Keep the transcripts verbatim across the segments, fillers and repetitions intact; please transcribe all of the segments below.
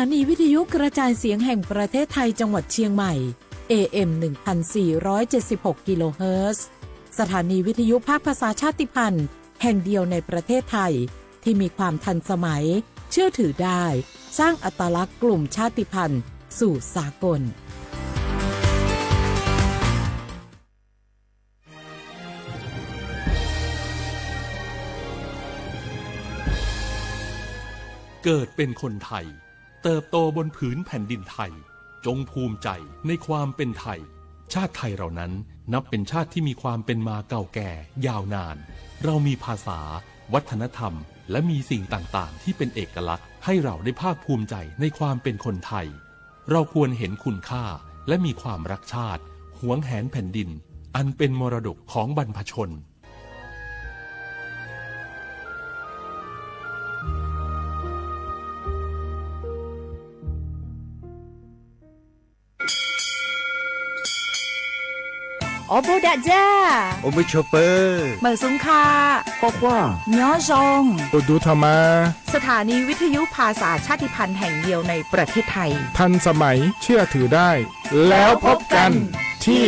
ถานีวิทยุกระจายเสียงแห่งประเทศไทยจังหวัดเชียงใหม่ เอ เอ็ม หนึ่งพันสี่ร้อยเจ็ดสิบหก กิโลเฮิรตซ์ สถานีวิทยุภาคภาษาชาติพันธุ์แห่งเดียวในประเทศไทย ที่มีความทันสมัย เชื่อถือได้ สร้างอัตลักษณ์กลุ่มชาติพันธุ์สู่สากล เกิดเป็นคนไทย เติบโตบนผืนแผ่นดินไทย จงภูมิใจในความเป็นไทย ชาติไทยเรานั้นนับเป็นชาติที่มีความเป็นมาเก่าแก่ยาวนาน เรามีภาษา วัฒนธรรม และมีสิ่งต่างๆ ที่เป็นเอกลักษณ์ ให้เราได้ภาคภูมิใจในความเป็นคนไทย เราควรเห็นคุณค่า และมีความรักชาติ หวงแหนแผ่นดิน อันเป็นมรดกของบรรพชน โอโบดะจ้า โอเมโชเปอร์ เหมยสุงค่ะ ข้อความ ยอดจง โอดูธรรมา สถานีวิทยุภาษาชาติพันธุ์แห่งเดียวในประเทศไทย ทันสมัย เชื่อถือได้ แล้วพบกันที่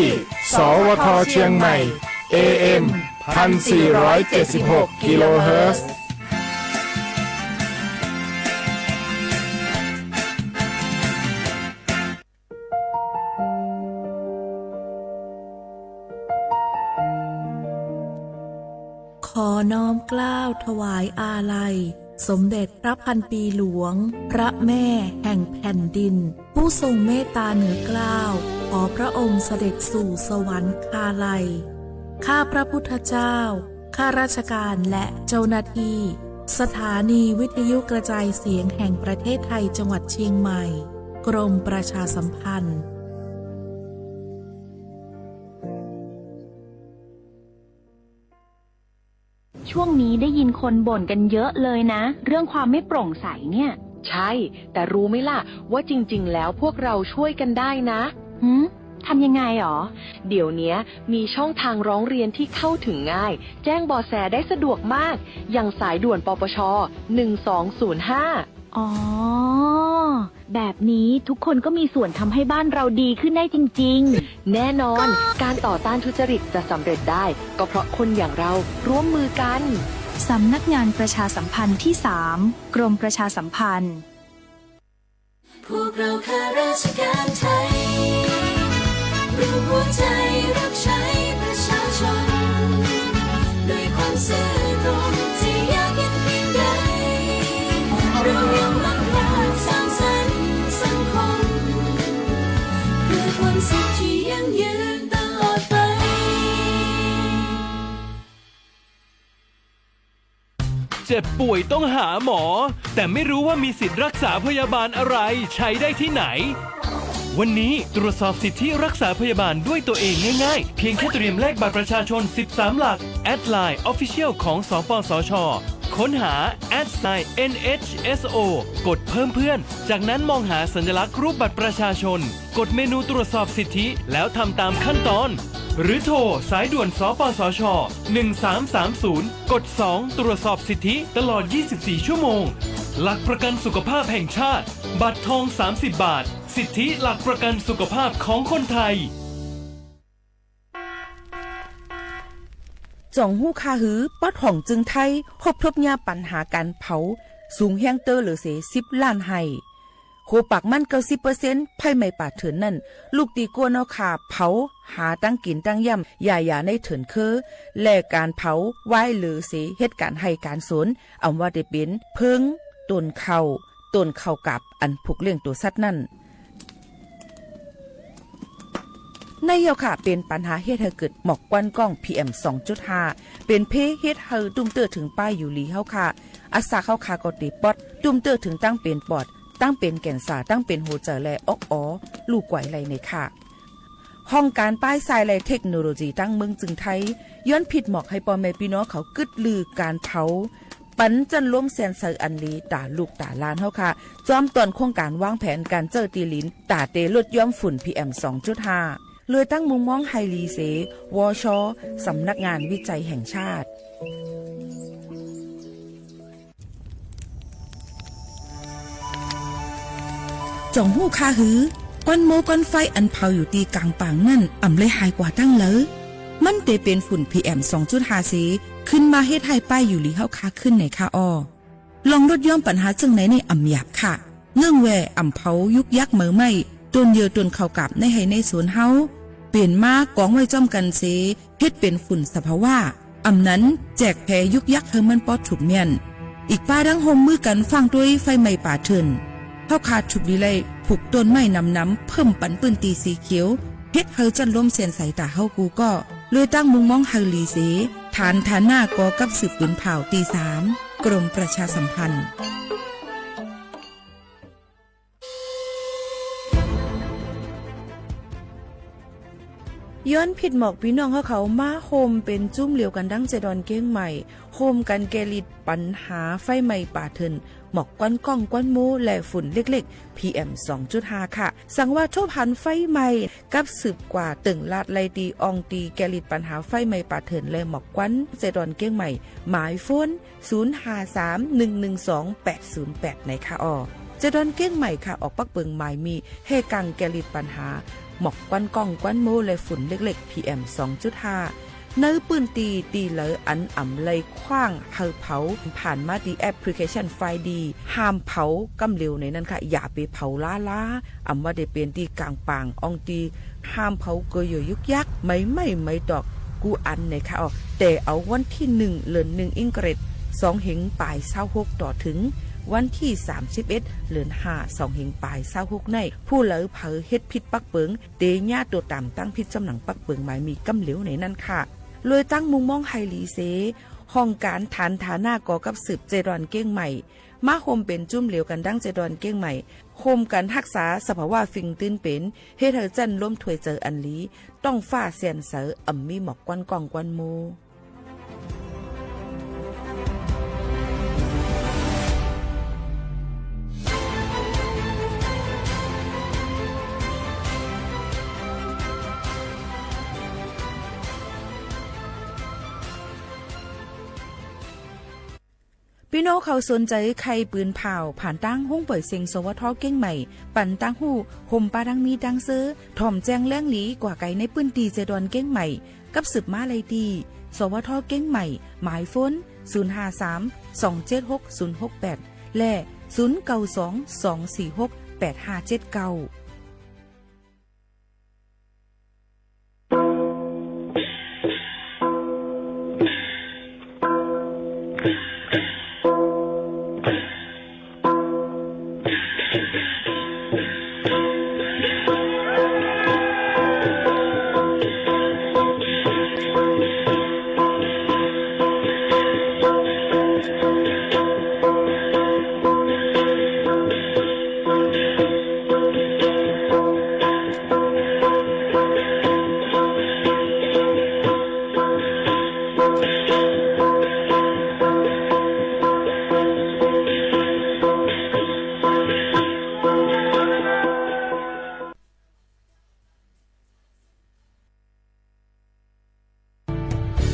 สวท เชียงใหม่ เอ เอ็ม พันสี่ร้อยเจ็ดสิบหก กิโลเฮิรตซ์ ขอน้อมเกล้าถวายอาลัย สมเด็จพระพันปีหลวง พระแม่แห่งแผ่นดิน ผู้ทรงเมตตาเหนือเกล้า ขอพระองค์เสด็จสู่สวรรคาลัย ข้าพระพุทธเจ้า ข้าราชการและเจ้าหน้าที่ สถานีวิทยุกระจายเสียงแห่งประเทศไทยจังหวัดเชียงใหม่ กรมประชาสัมพันธ์ ช่วงนี้ได้ยินคนบ่นกันเยอะเลยนะ เรื่องความไม่โปร่งใสเนี่ย ใช่ แต่รู้ไหมล่ะ ว่าจริงๆ แล้วพวกเราช่วยกันได้นะ หืม ทำยังไงหรอ เดี๋ยวเนี้ยมีช่องทางร้องเรียนที่เข้าถึงง่าย แจ้งเบาะแสได้สะดวกมาก อย่างสายด่วน ปปช หนึ่งสองศูนย์ห้า อ๋อ แบบนี้ทุกคนก็มีส่วนทำให้บ้านเราดีขึ้นได้จริงๆ แน่นอน การต่อต้านทุจริตจะสำเร็จได้ ก็เพราะคนอย่างเราร่วมมือกัน สำนักงานประชาสัมพันธ์ที่สาม กรมประชาสัมพันธ์ พวกเราข้าราชการไทย รวมหัวใจรับใช้ประชาชน ด้วยความซื่อตรง จะยากเย็นเพียงใด เรายังมั่นคงสร้างสรรค์สังคม เพื่อความสุขที่ยั่งยืนตลอดไป เจ็บป่วยต้องหาหมอ แต่ไม่รู้ว่ามีสิทธิ์รักษาพยาบาลอะไร ใช้ได้ที่ไหน วันนี้ตรวจสอบสิทธิรักษาพยาบาลด้วยตัวเองง่ายๆ เพียงแค่เตรียมเลขบัตรประชาชน สิบสาม หลัก แอดไลน์ Official ของ สปสช ค้นหา แอดไซน์ เอ็นเอชเอสโอ กดเพิ่มเพื่อน จากนั้นมองหาสัญลักษณ์รูปบัตรประชาชน กดเมนูตรวจสอบสิทธิ แล้วทำตามขั้นตอน หรือโทรสายด่วน สปสช หนึ่งสามสามศูนย์ กด สอง ตรวจสอบสิทธิตลอด ยี่สิบสี่ ชั่วโมง หลักประกันสุขภาพแห่งชาติ บัตรทอง สามสิบ บาท สิทธิหลักประกันสุขภาพของคนไทย จ๋องฮู้ค่าหือ ปอดของจึงไทย ฮบทบเยียะปัญหาก๋านเผา สูงแฮงเต๊อะเหลือเส สิบ ล้านไฮ่ โหปากมัน เก้าสิบเปอร์เซ็นต์ ไฟไหม้ป่าเถื่อนนั้น ลุกตี้กัวนอข่าเผา หาตังกิ๋นตังย่ำ หญ้าๆ ในเถินเค้อ และก๋านเผา วายเหลือเส เฮ็ดก๋านไฮ่ก๋านสวน อำว่าได้เป๋นเผิง ต้นข้าว ต้นข้าวกาบ อันผูกเลี้ยงตั๋วสัตว์นั้น ในเยียะค่ะ เป๋นปัญหาเฮ็ดหื้อเกิดหมอกควันก้อง พีเอ็ม สองจุดห้า เป๋นเพ่เฮ็ดหื้อตุ้มเตื้อเถิงป้ายอยู่หลีเฮาค่ะ อัสสาเฮาค่ะก็เตะป๊อด ตุ้มเตื้อเถิงตังเป๋นปอด ตังเป๋นแก่นสา ตังเป๋นหัวใจ๋ และอ๊อกอ๋อ ลู่ก๋วยไหล่เน่ยค่ะ ห้องก๋านป้ายทรายและเทคโนโลยีตังเมืองจึงไทย ย้อนผิดหมอกหื้อป้อแม่ปี้น้องเขากึ๊ดลือก๋านเผา ปันจั้นลมแสนใสอันหลี ต๋าลูกต๋าหลานเฮาค่ะ จอมต๋อนโครงก๋านวางแผนก๋านเจิ่อตี้หลิน ต๋าเตลดย้อมฝุ่น พีเอ็ม สองจุดห้า เลยตั้งมุมมองหื้อหลีเส วช สำนักงานวิจัยแห่งชาติ จ่องฮู้คาหือ ก้อนโม้ก้อนไฟอันเผาอยู่ตี้ก๋างป่างนั้น อ่ำได้หายกว่าตังเลิว มันเต๋เป๋นฝุ่น PM สองจุดห้า เส ขึ้นมาเฮ็ดฮ้ายป้ายอยู่หลีเฮาคาขึ้นไหนคะอ่อ ลองลดย้อมปัญหาเจิ่งไหนนี่อ่ำหยาบค่ะ เนื่องแว่อ่ำเผายุกยักเหมยไหม้ ต้นเยื่อต้นข้าวกาบในไฮ่ในสวนเฮา เป๋นมากองไว้จ้อมกั๋นเส เฮ็ดเป๋นฝุ่นสภาวะ อ่ำนั้นแจกแผยุกยักหื้อมันปอถูกเมี้ยน อีกป้าดั้งฮ่วมมือกั๋นฟั่งตวยไฟไหม้ป่าเถื่อน เฮาขาดถูกดีไล่ปลูกต้นไม้หนำๆ เพิ่มปันปื้นตี้สีเขียว เฮ็ดหื้อจั้นลมเสี้ยนใสต๋าเฮากู้ก้อ ลวยตั้งมุมมองหื้อหลีเส ฐานฐานะก่อกับสืบปืนเผ่าตี้สาม กรมประชาสัมพันธ์ ย้อนผิดหมอกปี้น้องเฮาเขามาโฮมเป๋นจุ้มเหลียวกั๋นดั้งเจดอนเก้งใหม่ โฮมกั๋นแก้ฤทธิ์ปัญหาไฟไหม้ป่าเถื่อน หมอกควันก้องควันโม้และฝุ่นเล็กๆ PM สองจุดห้า ค่ะ สังว่าทบหันไฟไหม้ กับสืบกว่าเติ่งลาดไล่ตี้อ่องตี้แก้ฤทธิ์ปัญหาไฟไหม้ป่าเถื่อนและหมอกควันเจดอนเก้งใหม่ หมายโฟน ศูนย์ห้าสาม หนึ่งหนึ่งสอง แปดศูนย์แปด ไหนคะอ่อ เจดอนเก้งใหม่ค่ะ ออกปักเปิงหมายมีแห่กังแก้ฤทธิ์ปัญหาหมอกควันก้องควันโม้และฝุ่นเล็กๆ PM สองจุดห้า ในปื้นตี้ตี้เหลืออันอ่ำได้ขว้างหื้อเผา ผ่านมาตี้แอปพลิเคชันไฟดี ห้ามเผาก้ำเหลวไหนนั้นค่ะ อย่าไปเผาล้าๆ อ่ำว่าเต๋เป๋นตี้ก๋างป่างอ่องตี้ ห้ามเผาเกยเยื่อยุกยัก ไหม้ไหม้ไหม้ตอกกู้อันไหนคะอ่อ เต๋เอาวันตี้หนึ่ง เดือนหนึ่ง อิงเกรด สองเฮงป๋ายซาวหก ต่อเถิงวันตี้สามสิบเอ็ด เดือนห้า สองเฮงป๋ายซาวหก ใน ผู้ใดเผลอเฮ็ดผิดปักเปิง เต๋เยียะตั๋วต๋ามตั้งผิดจำหนังปักเปิงหมายมีก้ำเหลวไหนนั้นค่ะ ลวยตั้งมุมมองหื้อหลีเส ห้องก๋านฐานฐานะก่อกับสืบเจดอนเก้งใหม่ มาโฮมเป๋นจุ้มเหลียวกั๋นดั้งเจดอนเก้งใหม่ โฮมกั๋นฮักษาสภาวะฟิงตื้นเป๋น เฮ็ดหื้อจั้นลมถ้วยเจิงอันหลี ต๊องฟ้าเสี้ยนใส อ่ำมีหมอกควันก้องควันโม้ ปี้น้องเขาสนใจ๋ใค่ปืนเผ่า ผ่านตางห้องป่อยเสียง สวท เก้งใหม่ ปันตางฮู้ ห่มปาดังมีดังเซอ ถ่อมแจ้งแหลงหลีกว่าไก๋ในปื้นตี้เจดอนเก้งใหม่ กับสืบมาไล่ตี้ สวท เก้งใหม่ หมายโฟน ศูนย์ห้าสาม สองเจ็ดหก ศูนย์หกแปด และ ศูนย์เก้าสอง สองสี่หก แปดห้าเจ็ดเก้า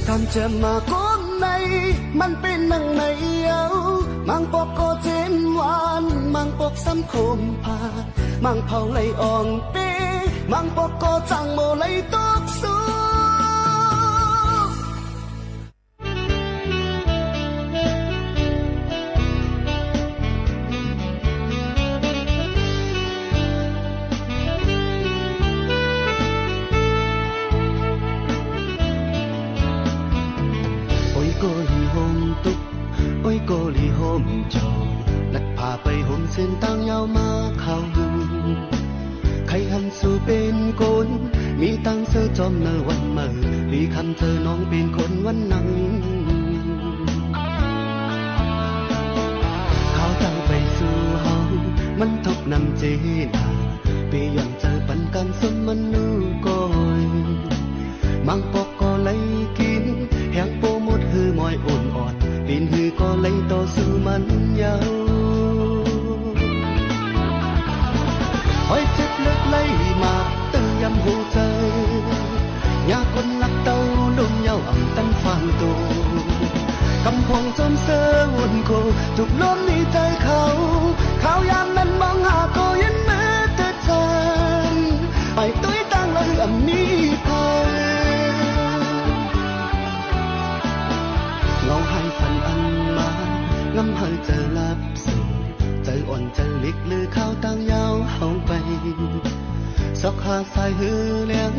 ต๋ามแจ่มมาก้นใน มันเป๋นนังไหนเอ้า บางปอกก็เจ๋มหวาน บางปอกซ้ำขมผาด บางเผาไหลอ่องเป้ บางปอกก็จั้งโม่ไหลตกสุก โอ้ย ก็ลีห่มตุ๊ก โอ้ย ก็ลีห่มจอง ลัดผ้าไปห่มเส้นตางยาวมาเข้า ใค่หันสู่เป๋นคน มีตางเซอจอมเนอวันเมอ ลีคำเจอน้องเป๋นคนวันนั้น ข่าวตางไปสู่เฮา มันทบนำเจนา เปยังเจอปันกั๋นสมมนุษย์ก้อย บางปอกก็ไหลกิ๋น แหงโปหมดหื้อหมอยอ่อนอ่อน เป๋นหื้อก็ไหลต่อสู้มันเย้า หอยเจ็บเลิกไหลมา ตึงยำหัวใจ๋ ยาคนรักเต้าลุ่มเย้าอ่ำตันฟังโต กำพองจอมเซออุ่นโค ถูกลมมีใจ๋เขา ข่าวยามนั้นมองหาก็เย็นเหมือ ซอกหาสายหื้อเลียง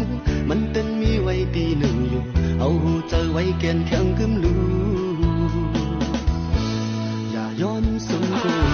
มันเต้นมีไว้ตี้นึ่งอยู่ เอาหัวใจ๋ไว้แก่นแข็งกึ๊มลู่ อย่ายอมสุมโกม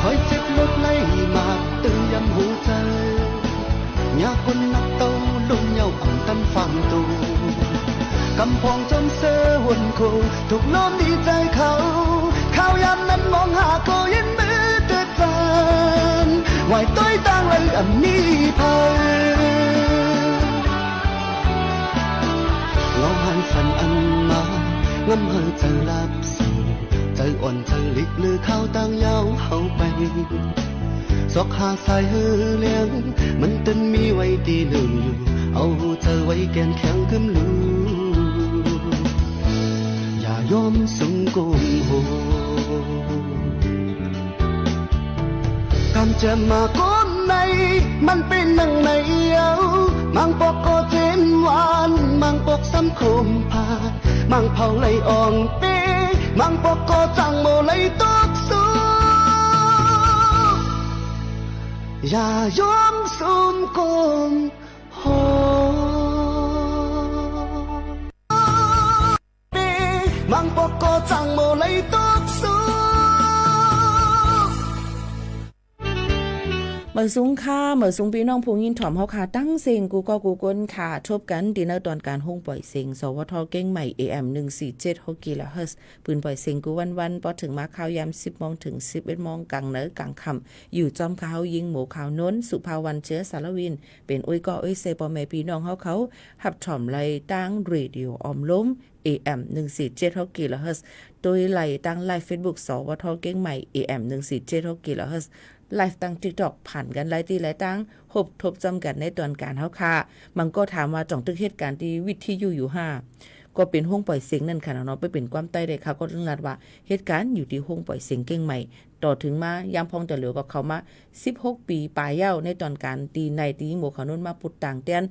หอยเจ็บหมดไหลมา ตึงยำหัวใจ๋ ยาคนนักเต้า ลุ่มเหย้าอ่ำตันฟังตู กำปองจอมเสื้อหวนโค ถูกโน้มดีใจ๋เขา ข้าวยามนั้นมองหาโกเย็นมือเติดจาน ไหวต้อยตางเลยอ่ำนี้ไผ เงาหันฝันอันมา งำหื้อใจ๋หลับสู่ ใจ๋อ่อนใจ๋หลีกลือข้าวตางยาวเฮาไป ซอกหาสายหื้อเลียง มันเต้นมีไว้ตี้นึ่งอยู่ เอาหัวใจ๋ไว้แก่นแข็งกึ๊มลู่ อย่ายอมสุมโกมโห กำเจอมาก้นใน มันเป๋นนังในเย้า มังปอกก็เจนหวาน มังปอกซ้ำขมผาด มังเผาไหลอ่องเป้ มังปอกก็จั่งโมไหลตกสุก อย่ายอมสุมโกมโห มังปอกก็จั่งโมไหลตกสุก เหมยสูงค่ะ เหมยสูงปี้น้องผู้ยินถ่อมเฮาค่ะ ตังเซ็งกู้ก้อกู้ก้นค่ะ ทบกั๋นตี้เน่อตอนก๋านโฮงป่อยเสียง สวท เก้งใหม่ เอ เอ็ม หนึ่งสี่เจ็ดหกกิโลเฮิรตซ์ ปืนป่อยเสียงกู้วันๆ ปอเถิงมาข้าวยามสิบโมงเถิงสิบเอ็ดโมง ก๋างเนิดก๋างค่ำ อยู่จ้อมข้าเฮาญิงหมูขาวโน้น สุภาวัน เชื้อสารวิน เป๋นอุ้ยก้ออุ้ยเซ ป้อแม่ปี้น้องเฮาเขา ฮับถ่อมไลฟ์ตางเรดิโอออมลม เอ เอ็ม หนึ่งสี่เจ็ดหกกิโลเฮิรตซ์ ตวยไลฟ์ตางไลฟ์เฟซบุ๊ก สวท เก้งใหม่ เอ เอ็ม หนึ่งสี่เจ็ดหกกิโลเฮิรตซ์ ไลฟ์ตางติ๊กต็อก ผ่านกั๋นหลายตี้หลายตาง ฮบทบจ้อมกั๋นในตอนก๋านเฮาค่ะ บางก็ถามว่าจ่องตึกเหตุก๋ารณ์ตี้วิทยุอยู่ห้า ก็เป๋นโฮงป่อยเสียงนั่นค่ะเนาะ ไปเป๋นความใต้ได้ค่ะ ก็ตึงลัดว่าเหตุก๋ารณ์อยู่ตี้โฮงป่อยเสียงเก้งใหม่ ต่อเถิงมายามพ่องตะเหลียวก็เข้ามา สิบหกปี๋ป๋ายเย้า ในตอนก๋านตี้ในตี้หมูขาวโน้นมาปุดตางแตน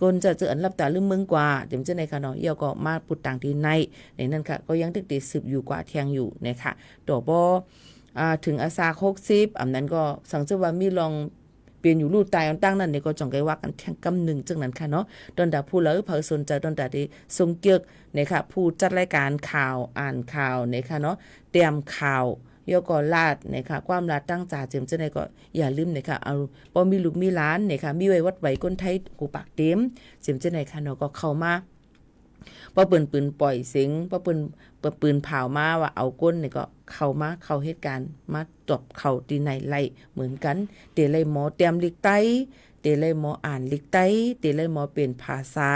ก้นจะเจออันลับต๋าลืมเมืองกว่า เจียมเจ้าในค่ะเนาะ เย้าก็มาปุดตางตี้ใน ในนั้นค่ะ ก็ยังตึกตี้สืบอยู่กว่าเทียงอยู่นะคะ ต่อปอ อ่า เถิงอาซากหกสิบ อันนั้นก็สังเจ้าว่ามีลองเปลี่ยนอยู่ลู่ตายอันตั้งนั้นเนี่ย ก็จ่องไกว่ากั๋นเทียงกำนึ่งเจ้านั้นค่ะเนาะ ตอนต๋าผู้เหลอเผาสนใจ๋ ตอนต๋าตี้ทรงเกียรตินะคะ ผู้จัดรายก๋านข่าว อ่านข่าวนะคะเนาะ เตรียมข่าว แล้วก็ลาดนะคะ ความลาดตั้งจ๋า เจียมเจ้าในก็อย่าลืมนะคะ เอา ปอมีลูกมีหลานนะคะ มีไว้วัดไว้คนไทยกู้ปากเต๋ม เจียมเจ้าในค่ะเนาะ ก็เข้ามา ปอเปิ้นปืนป่อยเสียง ปอเปิ้น ปอปืนผ่าวมาว่าเอาก้นเนี่ยก็เข้ามา เข้าเหตุก๋ารณ์ มาตอบเข้าตี้ในไลฟ์เหมือนกั๋น เต๋ไลหมอเตรียมลิกใต้ เต๋ไลหมออ่านลิกใต้ เต๋ไลหมอเปลี่ยนภาษา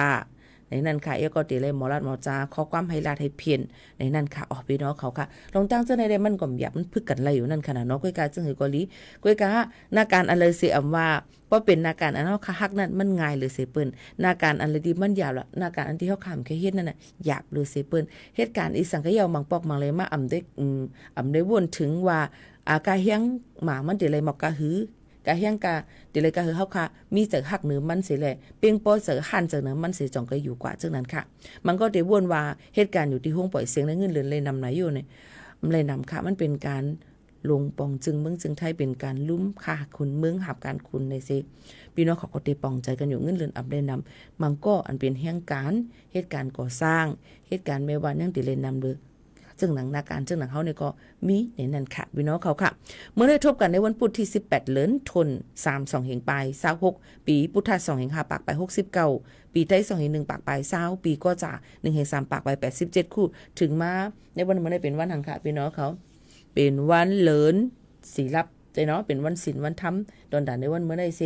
ในนั้นค่ะ แล้วก็เต๋ไลหมอลาดหมอจ๋า ข้อความหื้อลาดหื้อเพี้ยน ในนั้นค่ะ อ๋อ ปี้น้องเขาค่ะ ลองตั้งเจ้าในได้ มันก็บ่หยาบ มันพึกกั๋นไลฟ์อยู่นั่นค่ะเนาะ ก้อยกาจึงหื้อก็ลี ก้อยกา นาก๋านอันใดเสียอำว่า ปอเป๋นนาก๋านอันเฮาข้าฮักนั่น มันง่ายเหลือเสียเปิ้น นาก๋านอันใดตี้มันหยาบละ นาก๋านอันตี้เฮาข้าบ่เคยเฮ็ดนั่นน่ะ หยาบเหลือเสียเปิ้น เหตุก๋ารณ์อีสังกะเย้า บางปอกบางเลยมา อ่ำได้ อืม อ่ำได้วนเถิงว่า อ่า กาเฮียงหมามันเต๋ไลมอกกาหือ กาเฮียงกาเต๋ไลกาหือ เฮาข้ามีใจ๋ฮักเหนือมันเสียแหละ เป้งป้อใจ๋ฮั่นใจ๋เหนือมันเสีย จ่องไกอยู่กว่าเจ้านั้นค่ะ มันก็เต๋วนว่าเหตุก๋ารณ์อยู่ตี้โฮงป่อยเสียงในเงินเดือนไลนำไหนอยู่เนี่ย บ่ไลนำค่ะ มันเป๋นก๋าน ลงปองจึงเมืองจึงไทย เป๋นก๋านลุ่มค่าขุนเมือง หับก๋านขุนในเซ ปี้น้องเขาก็เต๋ปองใจ๋กั๋นอยู่ เงินเดือนอับได้นำ บางก็อันเป๋นแฮงก๋าน เหตุก๋ารณ์ก่อสร้าง เหตุก๋ารณ์แม่บ้านยังเต๋ไลนำเลย เจิ่งหนังนาก๋าน เจิ่งหนังเฮาเนี่ยก็มีในนั้นค่ะ ปี้น้องเขาค่ะ เมื่อได้ทบกั๋นในวันพุธตี้สิบแปด เดือนธันวา สองเฮงปายซาวหก ปี๋พุทธะ สองเฮงห้าปากปายหกสิบเก้า ปี๋ไต สองเฮงหนึ่งปากปายซาว ปี๋ก๋อจ๋า หนึ่งเฮงสามปากปายแปดสิบเจ็ด คู่ เถิงมาในวันเมื่อได้เป๋นวันหังค่ะ ปี้น้องเขา เป๋นวันเลิน ศีลลับ เจ้าเนาะ เป๋นวันศีลวันธรรม ตอนต๋าในวันเมื่อได้เซ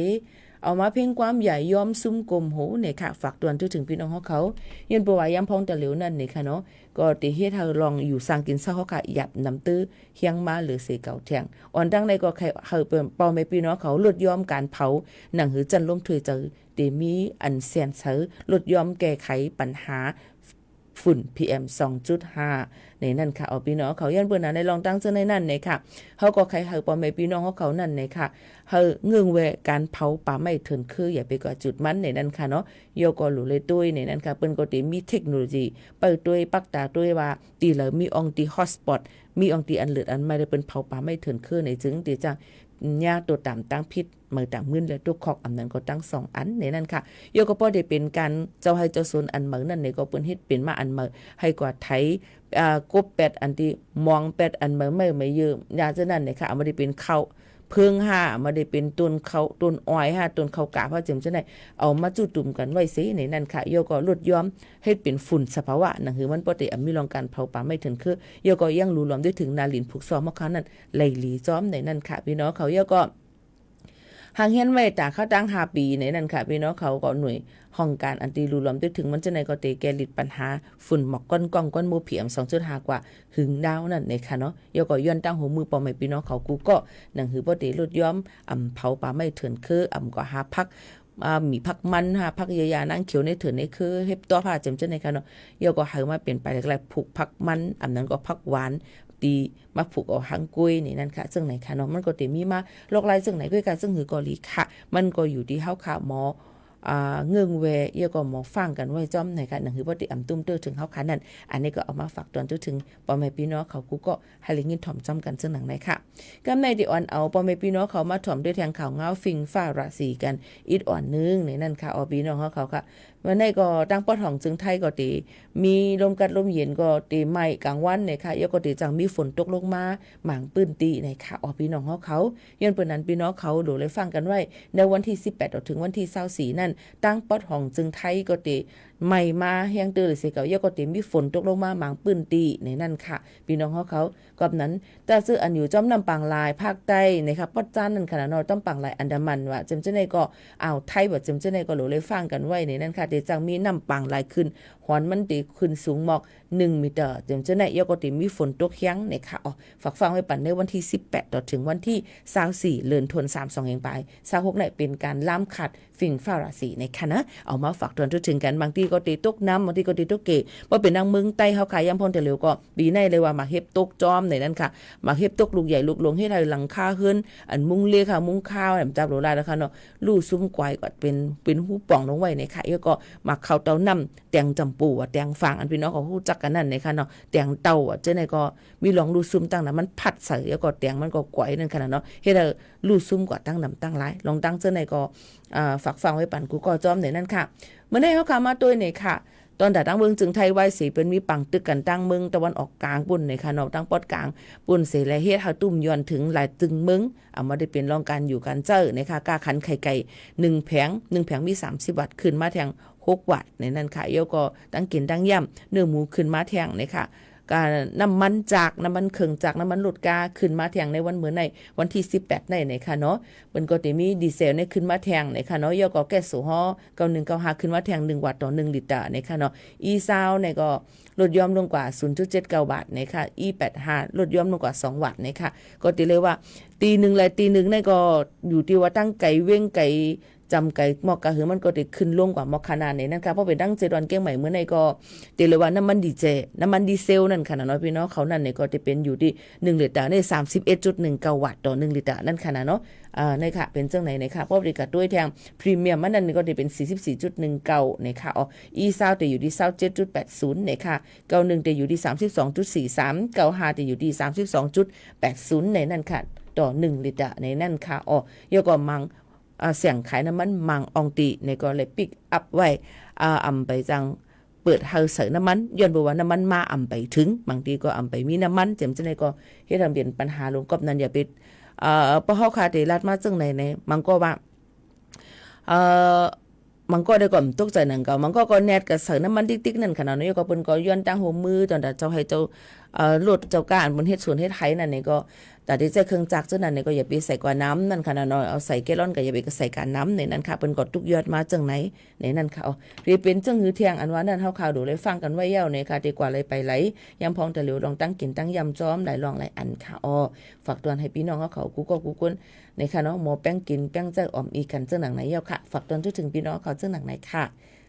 เอามาเพ่งความใหญ่ย้อมซุมกลมโห เนี่ยค่ะ ฝากตวนเถิงพี่น้องเฮาเขา ย้อนเปื้อว่ายามพ่องตะเหลียวนั้นเนี่ยค่ะเนาะ ก็เตเฮ็ดหื้อลองอยู่สร้างกิ๋นเซาเฮาค่ะ หยับนำตื้อเฮี้ยงมาเหลือเสียเก่าแทง อ่อนตังในก็ใค่หื้อป้อแม่ปี้น้องเขาลดย้อมก๋านเผา หนังหื้อจั้นร่มถ้วยเจิญ เตมีอันแสนเสริญ ลดย้อมแก้ไขปัญหา ฝุ่น PM สองจุดห้า ในนั้นค่ะ เอาปี้น้องเขา ย้อนเปื้อในลองตั้งเจื้อในนั้นเนี่ยค่ะ เฮาก็ใค่หื้อป้อแม่ปี้น้องเขานั้นเนี่ยค่ะ หื้อเงิ่งแวก๋านเผาป่าไม้เถินคือ อย่าไปก่อจุดมันในนั้นค่ะเนาะ เยียะก็หลู่เลยตวยในนั้นค่ะ เปิ้นก็เตมีเทคโนโลยี ไปตวยปักต๋าตวยว่า ตี้ใดมีอ่องตี้ฮอตสปอต มีอ่องตี้อันเลือดอันไหม้ แล้วเปิ้นเผาป่าไม้เถินคือใน จึงตี้จะ ยาตั๋วต๋ามตางผิด เหมือต๋างมึนและตั๋วคอก อันนั้นก็ตึงสองอันในนั้นค่ะ เยียะก็ป้อได้เป๋นก๋านเจ้าไฮ่เจ้าสวนอันใหม่นั้นเนี่ย ก็เปิ้นเฮ็ดเป๋นมาอันใหม่ ไฮ่กวาดไถ อ่า กบแปดอันตี้มองแปดอันใหม่ๆ ใหม่เยอะ ยาเจ้านั้นเนี่ยค่ะ เอามาได้เป๋นข้าวเผิงห้า เอามาได้เป๋นต้นข้าว ต้นอ้อยห้า ต้นข้าวกาบห้า เจิมเจ้านั้น เอามาจุ้มตุ้มกั๋นไว้เสียในนั้นค่ะ เยียะก็ลดย้อม เฮ็ดเป๋นฝุ่นสภาวะ หนังหื้อมันป้อได้อ่ำมีร่องก๋านเผาป่าไม้เถินคือ เยียะก็ยังหลู่หลอมตวยเถิงนาหลินผูกซ้อมเฮาค่ะนั้น ไหลหลีจ้อมในนั้นค่ะ ปี้น้องเขา เยียะก็ หากเฮียนไว้ต๋าเข้าตั้งห้าปี๋ในนั้นค่ะ ปี้น้องเขาก็หน่วยห้องก๋านอันตี้หลู่หลอมตวยเถิงมันเจ้าในก็เตแก้หลีดปัญหาฝุ่นหมอกก้อนก้องก้อนหมู่ PM สองจุดห้า กว่าหึงดาวนั้นเนี่ยค่ะเนาะ เยียะก็ย้อนตั้งหัวมือป้อแม่ปี้น้องเขากู้ก็ หนังหื้อป้อได้ลดย้อม อ่ำเผาป่าไม้เถินคือ อ่ำก็หาผัก อ่า มีผักมันห้า ผักเยียะยานางเขียวในเถินในคือ เห็ดต๊อบห้า เจิมเจ้านั้นค่ะเนาะ เยียะก็หื้อมาเป๋นป่าเล็กๆ ผูกผักมัน อันนั้นก็ผักหวาน ตี้มาผูกเอาหางก๊วยในนั้นค่ะ เจิ่งไหนค่ะเนาะ มันก็เตมีมาหลากหลายเจิ่งไหนก้วยกา เจิ่งหื้อก็หลีค่ะ มันก็อยู่ตี้เฮาค่ะ หมอ อ่า เงิ่งแว เยียะก็หมอฟั่งกั๋นไว้จ้อมในค่ะ หนังหื้อป้อได้อ่ำตุ้มเตื้อเถิงเฮาค่ะนั้น อันนี้ก็เอามาฝากตวนเถิงป้อแม่ปี้น้องเขากู้ก็ หื้อได้ยินถ่อมจ้อมกั๋นเจิ่งหนังในค่ะ กำในตี้อ่อนเอาป้อแม่ปี้น้องเขามาถ่อมตวยแทงข่าวเงาฝิ่งฟ้าราศีกั๋น อีกอ่อนนึ่งในนั้นค่ะ เอาปี้น้องเขาค่ะ วันนี้ก็ตางปอดของเจิงไทยก็เตมีลมกัดลมเย็นก็เตไหม้ก๋างวันเนี่ยค่ะ เยียะก็เตจังมีฝนตกลงมาหมางปื้นตี้เนี่ยค่ะ เอาปี้น้องเขา ย้อนเปื้อนั้นปี้น้องเขาหลู่เลยฟั่งกั๋นไว้ ในวันตี้สิบแปดต่อเถิงวันตี้ซาวสี่นั้น ตางปอดของเจิงไทยก็เตไหม้มาแฮงเตื้อเลยเสียเก่า เยียะก็เตมีฝนตกลงมาหมางปื้นตี้ในนั้นค่ะ ปี้น้องเขา กอบนั้น ตางจื้ออันอยู่จ้อมน้ำปางลายภาคใต้เนี่ยค่ะ ปอดจ้านนั้นค่ะเนาะ จ้อมปางลายอันดามันว่า เจิมเจ้านั้นก็ อ่าวไทยว่า เจิมเจ้านั้นก็หลู่เลยฟั่งกั๋นไว้ในนั้นค่ะ เตจังมีน้ำปางลายขึ้น หอนมันเตขึ้นสูงหมอกหนึ่งเมตร เจิมเจ้านั้น เยียะก็เตมีฝนตกแฮงเนี่ยค่ะ อ๋อ ฝากฟั่งไว้ปันในวันตี้สิบแปดต่อเถิงวันตี้ซาวสี่ เดือนธันวา สองพันยี่สิบหก เนี่ย เป๋นก๋านล้ำขาด ฝิ่งฟ้าราศีในค่ะนะ เอามาฝากตวนเถิงกั๋น บางตี้ก็เตตกน้ำ บางตี้ก็เตตกเก ป้อเป๋นดังเมืองใต้เฮาค่ะ ยามพ่องตะเหลียวก็ ปี๋ไหนเลยว่าหมากเห็บตกจ้อมในนั้นค่ะ หมากเห็บตกลูกใหญ่ลูกหลวง เฮ็ดหื้อหลังคาเฮือน อันมุงเหล็กค่ะ มุงคาว แหมจับหลู่ลาดแล้วค่ะเนาะ ลู่ซุมก๋วยก็เป๋น เป๋นฮูป่องลงไว้ในค่ะ เยียะก็หมากเข้าเต้าน้ำ แตงจ๋ำปู๋อะ แตงฝาง อันปี้น้องเขาฮู้จักกั๋นนั้นในค่ะเนาะ แตงเต้าอะ เจ้านั้นก็มีร่องลู่ซุม ตางน้ำมันพัดใส่ เยียะก็แตงมันก็ก๋วยนั่นค่ะเนาะ เฮ็ดหื้อลู่ซุมกว่าตางน้ำตางลาย ลองตางเจ้านั้นก็ อ่า ฝากฟั่งไว้ปันกู้ก็จ้อมในนั้นค่ะ เมื่อในเฮาค่ะมาตวยในค่ะ ตอนตางเมืองเจิงไทยไหว้เสีย เปิ้นมีปังตึกกั๋นตางเมืองตะวันออกก๋างปุ้นในค่ะเนาะ ตางปอดก๋างปุ้นเสีย และเฮ็ดหื้อตุ้มย้อนเถิงหลายตึงเมือง เอามาได้เป๋นร่องก๋านอยู่ก๋านเจ๊อในค่ะ ก้าขันไข่ไก่หนึ่งแผง หนึ่งแผงมีสามสิบวัตต์ ขึ้นมาแทงหกวัตต์ในนั้นค่ะ เยียะก็ตางกิ๋นตางย่ำ เนื้อหมูขึ้นมาแทงในค่ะ ก้าน้ำมันจักร น้ำมันเคิ่งจักร น้ำมันรถก้าขึ้นมาแทงในวันเมื่อใน วันตี้สิบแปดในในค่ะเนาะ เปิ้นก็เตมีดีเซลเนี่ยขึ้นมาแทงในค่ะเนาะ เยียะก็แก๊สโซฮอล์ เก้าหนึ่งเก้าห้า ขึ้นมาแทงหนึ่งวัตต์ต่อหนึ่งลิตรในค่ะเนาะ อีซาวเนี่ยก็ลดย้อมลงกว่าศูนย์จุดเจ็ดเก้าวัตต์ในค่ะ อีแปดห้า ลดย้อมลงกว่าสองวัตต์ในค่ะ ก็เตเลยว่า ตี้นึ่งและตี้นึ่งเนี่ยก็อยู่ตี้ว่าตั้งไก๋เว้งไก๋ จ๋ำไก๋หมอกกาหื้อมันก็เตขึ้นลงกว่าหมอกขนาดในนั้นค่ะ ป้อเป๋นดังเจดอนเกียงใหม่เมื่อในก็ เตเลยว่าน้ำมันดีเจ น้ำมันดีเซลนั่นค่ะเนาะ ปี้น้องเขานั้นเนี่ยก็เตเป๋นอยู่ตี้หนึ่งลิตรเนี่ย สามสิบเอ็ดจุดหนึ่งเก้าวัตต์ต่อหนึ่งลิตรนั่นค่ะเนาะ อ่า ในค่ะ เป๋นเจ้าไหนในค่ะ ป้อเป๋นกาตวยแทงพรีเมียมมันนั่นก็เตเป๋นสี่สิบสี่จุดหนึ่งเก้าในค่ะ อ๋อ อีซาวเตอยู่ตี้ซาวเจ็ดจุดแปดศูนย์ในค่ะ เก้าหนึ่งเตอยู่ตี้สามสิบสองจุดสี่สาม เก้าห้าเตอยู่ตี้สามสิบสองจุดแปดศูนย์ในนั้นค่ะ ต่อหนึ่งลิตรในนั้นค่ะ อ๋อ เยียะก็มัง อ่า เสียงขายน้ำมันมังอ่องตี้เนี่ยก็เลยปิกอัพไว้ อ่า อ่ำไปจังเปิดหื้อใส่น้ำมัน ย้อนเปื้อว่าน้ำมันมาอ่ำไปเถิง บางตี้ก็อ่ำไปมีน้ำมัน เจิมเจ้านั้นก็เฮ็ดหื้อเป๋นปัญหาลง กอบนั้นอย่าไป เอ่อ ป้อเฮาค่ะเตลาดมาเจิ่งไหนใน บางก็ว่า เอ่อ บางก็ได้ก็ตกใจ๋หนังเก่า บางก็ก็แนดกาใส่น้ำมันติ๊กๆ นั่นค่ะเนาะ เยียะก็เปิ้นก็ย้อนตางหัวมือ ตอนตางเจ้าไฮ่เจ้า เอ่อ รถเจ้าก้าอันเปิ้นเฮ็ดสวนเฮ็ดไฮ่นั่นนี่ก็ ต๋าได้ใจ๊เครื่องจักรเจ้านั้นนี่ก็อย่าไปใส่กั๋วน้ำนั่นค่ะเนาะ เอาใส่แกลลอนก็อย่าไปใส่กั๋วน้ำในนั้นค่ะ เปิ้นก็ตุ๊กยอดมาจั่งไหนในนั้นค่ะ อ้อ เปรียบเป๋นเจิ่งหื้อเตี้ยงอันว่านั้น เฮาข่าวดูได้ฟังกั๋นไว้แล้วเนี่ยค่ะ ตี้กว่าไหลไปไหล ยามพ่องตะหลิวลองตั้งกิ๋นตั้งย่ำจ้อมหลายล่องหลายอันค่ะ อ้อ ฝากเตือนหื้อปี้น้องเฮาเขากู้ก้อกู้คนในค่ะเนาะ หมอแป้งกิ๋นแป้งใจ๊อ่อมอี้กั๋นเจิ่งหนังไหนเย้าค่ะ ฝากเตือนเถิงปี้น้องเขาเจิ่งหนังไหนค่ะ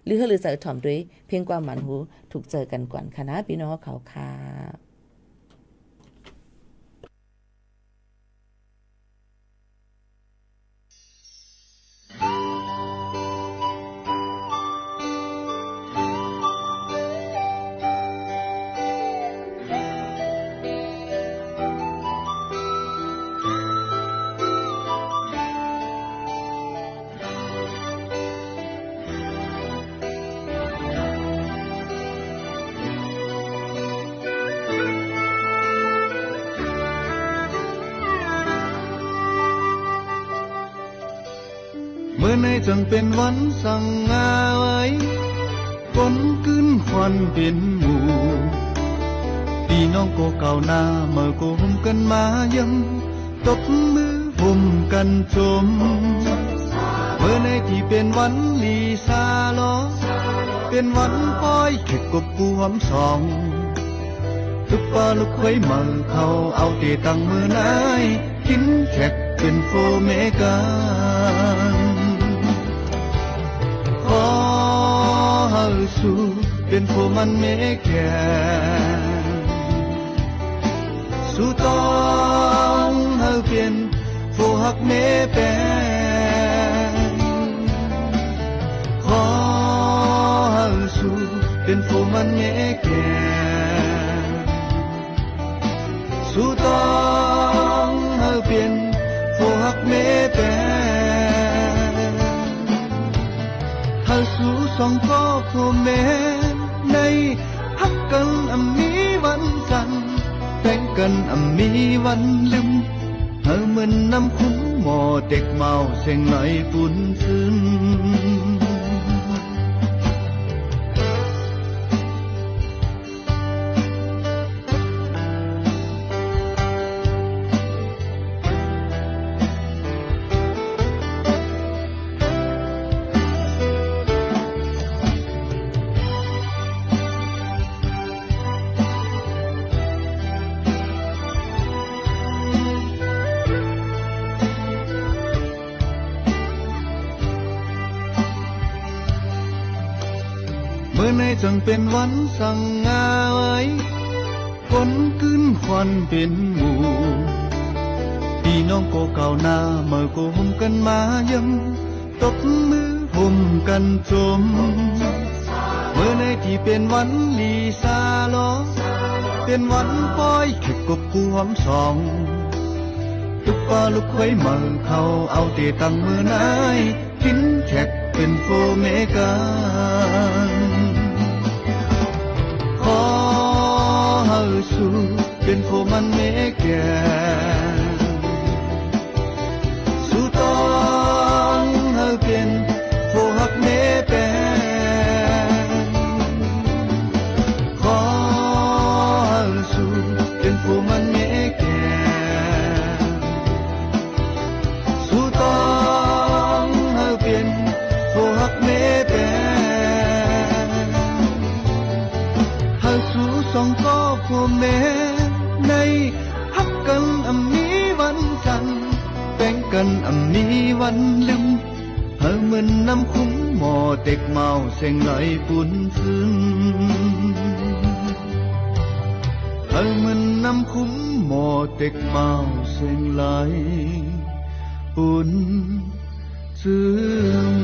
ลือหื้อลือใจ๋ถ่อมตวย เพียงความหมานหูถูกใจ๋กั๋นก่อนค่ะนะ ปี้น้องเขาค่ะ เมื่อในจั่งเป๋นวันสง่าไว้ คนกื้นควันเป๋นหมู่ ปี้น้องก็ก้าวหน้า เมื่อก็ห่มกั๋นมาเยี่ยม ตบมือห่มกั๋นจม เมื่อในตี้เป๋นวันลีสาหลอ เป๋นวันปอยแขกกบกู้หอมสอง ตุ๊กป้อลูกเขยเมื่อเขาเอาเต๋ตั้งเมื่อไหน กิ๋นแขกเป๋นโฟเมกั๋น ขอหื้อสูเป๋นโฟมันเมแก่ สูต้องหื้อเป๋นโฟฮักเมแป้ง ขอหื้อสูเป๋นโฟมันเมแก่ สูต้องหื้อเป๋นโฟฮักเมแป้ง หื้อสูสองก็โฟเมใน ฮักกั๋นอำมีวันจัน แป้งกั๋นอำมีวันลืม หื้อเหมือนน้ำขุมหม้อเต็กเมาเส้งไหลปูนซึน เมื่อในจั่งเป๋นวันสง่าไว้ คนกื้นควันเป๋นหมู่ ปี้น้องก็ก้าวหน้า เมื่อก็ห่มกั๋นมาเยี่ยม ตบมือห่มกั๋นจม เมื่อในตี้เป๋นวันลีสาหลอ เป๋นวันปอยแขกกบกู้หอมสอง ตุ๊กป้อลูกเขยเมื่อเขาเอาเต๋ตั้งเมื่อไหน กิ๋นแขกเป๋นโฟเมกั๋น ขอหื้อสูเป๋นโฟมันเมแก่ สูต้องหื้อเป๋นโฟฮักเมแป้ง ขอหื้อสูเป๋นโฟมันเมแก่ สูต้องหื้อเป๋นโฟฮักเมแป้ง หื้อสูสองก็โฟเมใน ฮักกั๋นอำมีวันจัน แป้งกั๋นอำมีวันลืม หื้อเหมือนน้ำขุมหม้อเต็กเมาเส้งไหลปูนซึน หื้อเหมือนน้ำขุมหม้อเต็กเมาเส้งไหลปูนซึน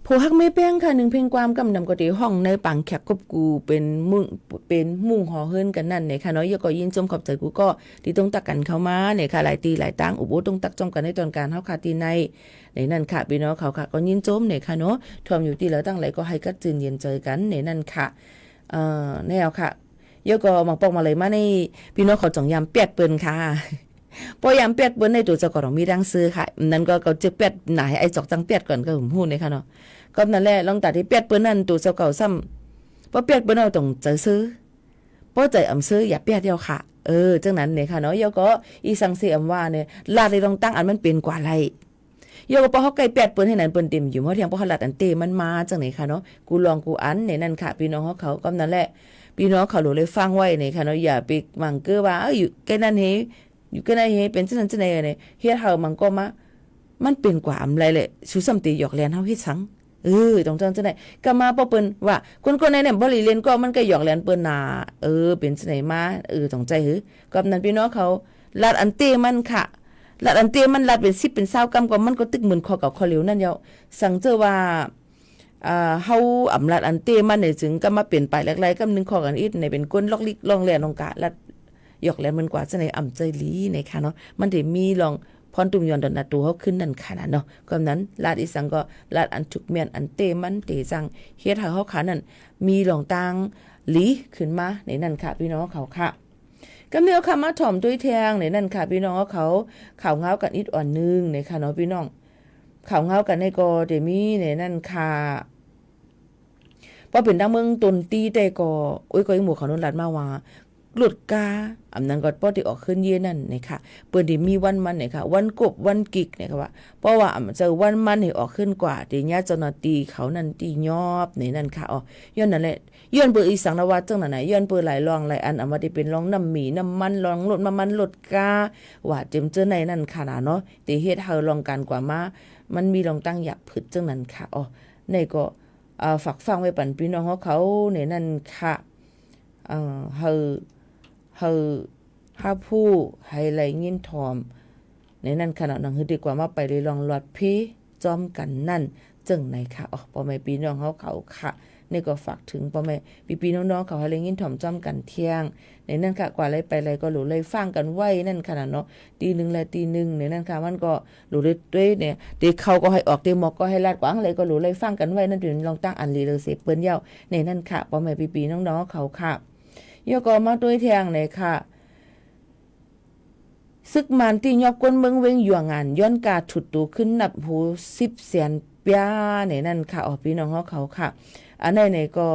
โฟฮักเมแป้งค่ะ นึ่งเพลงความกำนำก็ตี้ฮ้องในปางแขกกบกู้เป๋นมุ้ง เป๋นมุ้งหอเฮือนกั๋นนั่นเนี่ยค่ะเนาะ เย้าก็ยินจมขอบใจ๋กู้ก้อตี้ตรงตักกั๋นเข้ามาเนี่ยค่ะ หลายตี้หลายตาง อุบอู้ตรงตักจ้อมกั๋นในตอนก๋านเฮาค่ะ ตี้ใน ในนั้นค่ะ ปี้น้องเขาค่ะ ก็ยินจมเนี่ยค่ะเนาะ ถ่วมอยู่ตี้ใดตั้งใดก็หื้อกัดจืนเย็นใจ๋กั๋นในนั้นค่ะ เอ่อ แน่ค่ะ เย้าก็หมางปอกหมางเหลยมาใน ปี้น้องเขาจ่องยามแป๊ดเปิ้นค่ะ ป้อยามแป๊ดเปิ้นในตั๋วเจ้าก็ต้องมีดังซื่อค่ะ นั้นก็ ก็จะแป๊ดหน้าหื้อไอ้จอกจังแป๊ดก่อนก็บ่ฮู้เนี่ยค่ะเนาะ กำนั้นแหละ ลองต๋าตี้เปียดเปิ้นนั้น ตั๋วเจ้าเก่าซ้ำ บ่เปียดเปิ้นเอา ต้องใจ๋ซื้อ บ่ใจ๋อำซื้อ อย่าเปียดเย้าค่ะ เออ จั่งนั้นเนี่ยค่ะเนาะ เย้าก็ อี่สังเสียอำว่าเนี่ย ลาดในลองตั้งอันมันเป๋นกว่าไล่ เย้าก็ ปอเฮาใก้เปียดเปิ้นแหนั้น เปิ้นเต็มอยู่ เฮาเถียง ปอเฮาลาดอันเต้มันมา จั่งไหนค่ะเนาะ กู้ล่องกู้อันเนี่ยนั่นค่ะ ปี้น้องเฮาเขา กำนั้นแหละ ปี้น้องเขาหลูเลยฟังไว้เนี่ยค่ะเนาะ อย่าไปหมั่งเก้อว่า เอ้ย อยู่ใก้นั้นเฮ อยู่ใก้นั้นเฮ เป๋นจั่งนั้นจั่งไหนเนี่ย เฮ็ดหื้อหมั่งก็มา มันเป๋นกว่าอำไล่แหละ สูซ้ำเตหยอกแหลนเฮาเฮ็ดสัง เออ ต้องจั่งจั่งไหน ก็มาปอเปิ้นว่า คนๆ ไหนเนี่ย บ่หลีเล่นก็ มันก็หยอกแหลนเปิ้นนา เออ เป๋นจั่งไหนมา เออ ต้องใจ๋หื้อ กำนั้นปี้น้องเขา ลาดอันเต้มันค่ะ ลาดอันเต้มัน ลาดเป๋นสิบเป๋นซาวกำก็ มันก็ตึกเหมือนข้อเก่าข้อเหลียวนั้นเย้า สังเจ้าว่า อ่า เฮาอำลาดอันเต้มันเนี่ย จึงก็มาเป๋นป๋ายแหลกไล่กำนึ่งข้อกั๋นอีก ไหนเป๋นคนลอกลิกลองแหลนองกา ลาดหยอกแหลนมันกว่า จั่งไหนอำใจ๋หลีเนี่ยค่ะเนาะ มันเต๋มีลอง พรตุ่มยอนดอนนาตั๋วเฮาขึ้นนั่นค่ะนะเนาะ กำนั้นลาดอี่สังก็ลาดอันถูกเมี้ยนอันเต้มันเต๋จั่งเฮ็ดหื้อเฮาขานั้น มีลองตั้งหลีขึ้นมาในนั่นค่ะ ปี้น้องเขาค่ะ กำนี้เอาค่ะมาถ่อมตวยแทงในนั่นค่ะ ปี้น้องเขา ข่าวเงากั๋นอีกอ่อนนึ่งในค่ะเนาะ ปี้น้อง ข่าวเงากั๋นในก็เต๋มีในนั่นค่ะ ปอเป๋นตางเมืองตนตี้แต่ก็ โอ๊ย ก็อีหมู่เขานั้นลาดมาว่า ลดก้า อำนั้นก็ปอเต๋ออกขึ้นเย้ยนั่นเนี่ยค่ะ เปิ้นเต๋มีวันมันเนี่ยค่ะ วันกบวันกิกเนี่ยค่ะว่า เพราะว่าอำเจ้าวันมันหื้อออกขึ้นกว่า เต๋เยียะเจ้าหน้าตี้เขานั้นตี้ยอบในนั่นค่ะ อ๋อ ย้อนนั่นแหละ ย้อนเปิ้นอี่สังนะว่าจั่งนั้นนะ ย้อนเปิ้นหลายลองหลายอัน อำว่าเต๋เป๋นลองน้ำหมี่น้ำมัน ลองลดน้ำมันลดก้า ว่าเจิมเจ้อในนั่นค่ะนะเนาะ เต๋เฮ็ดหื้อลองก๋านกว่ามา มันมีลองตั้งหยาบผึดจั่งนั้นค่ะ อ๋อ ในก็ เอ่อ ฝากฟังไว้ปันปี้น้องเฮาเขาในนั่นค่ะ เอ่อ หื้อ หื้อ หื้อฮู้หื้อได้ยินถ่อม ในนั่นค่ะเนาะ หนังหื้อดีกว่ามาไปเลยลองลอดเพลงจ้อมกั๋นนั่น จั่งไหนค่ะ อ๋อ ป้อแม่ปี้น้องเฮาเขาค่ะ ในก็ฝากเถิงป้อแม่ปี้ๆ น้องๆ เขาหื้อได้ยินถ่อมจ้อมกั๋นเที่ยง ในนั่นค่ะ กว่าไล่ไปไล่ก็หลูไล่ฟังกั๋นไว้นั่นค่ะนะเนาะ ตี้นึ่งและตี้นึ่งในนั่นค่ะ มันก็ หลูได้ตวยเนี่ย เต๋เข้าก็หื้อออก เต๋หมอกก็หื้อลาด กว้างเลยก็หลูไล่ฟังกั๋นไว้ นั่นเป๋นลองตั้งอันหลีเลิศเสพเปิ้นเย้า ในนั่นค่ะ ป้อแม่ปี้ๆ น้องๆ เขาค่ะ เยียะก็มาตวยแทงในค่ะ ศึกมารตี้ยอบก้นเมืองเวงหยวงหงาน ย้อนก้าถูดตั๋วขึ้นนับหกสิบแสนเปียร์ในนั่นค่ะ อ๋อ ปี้น้องเฮาเขาค่ะ อันไหนไหนก็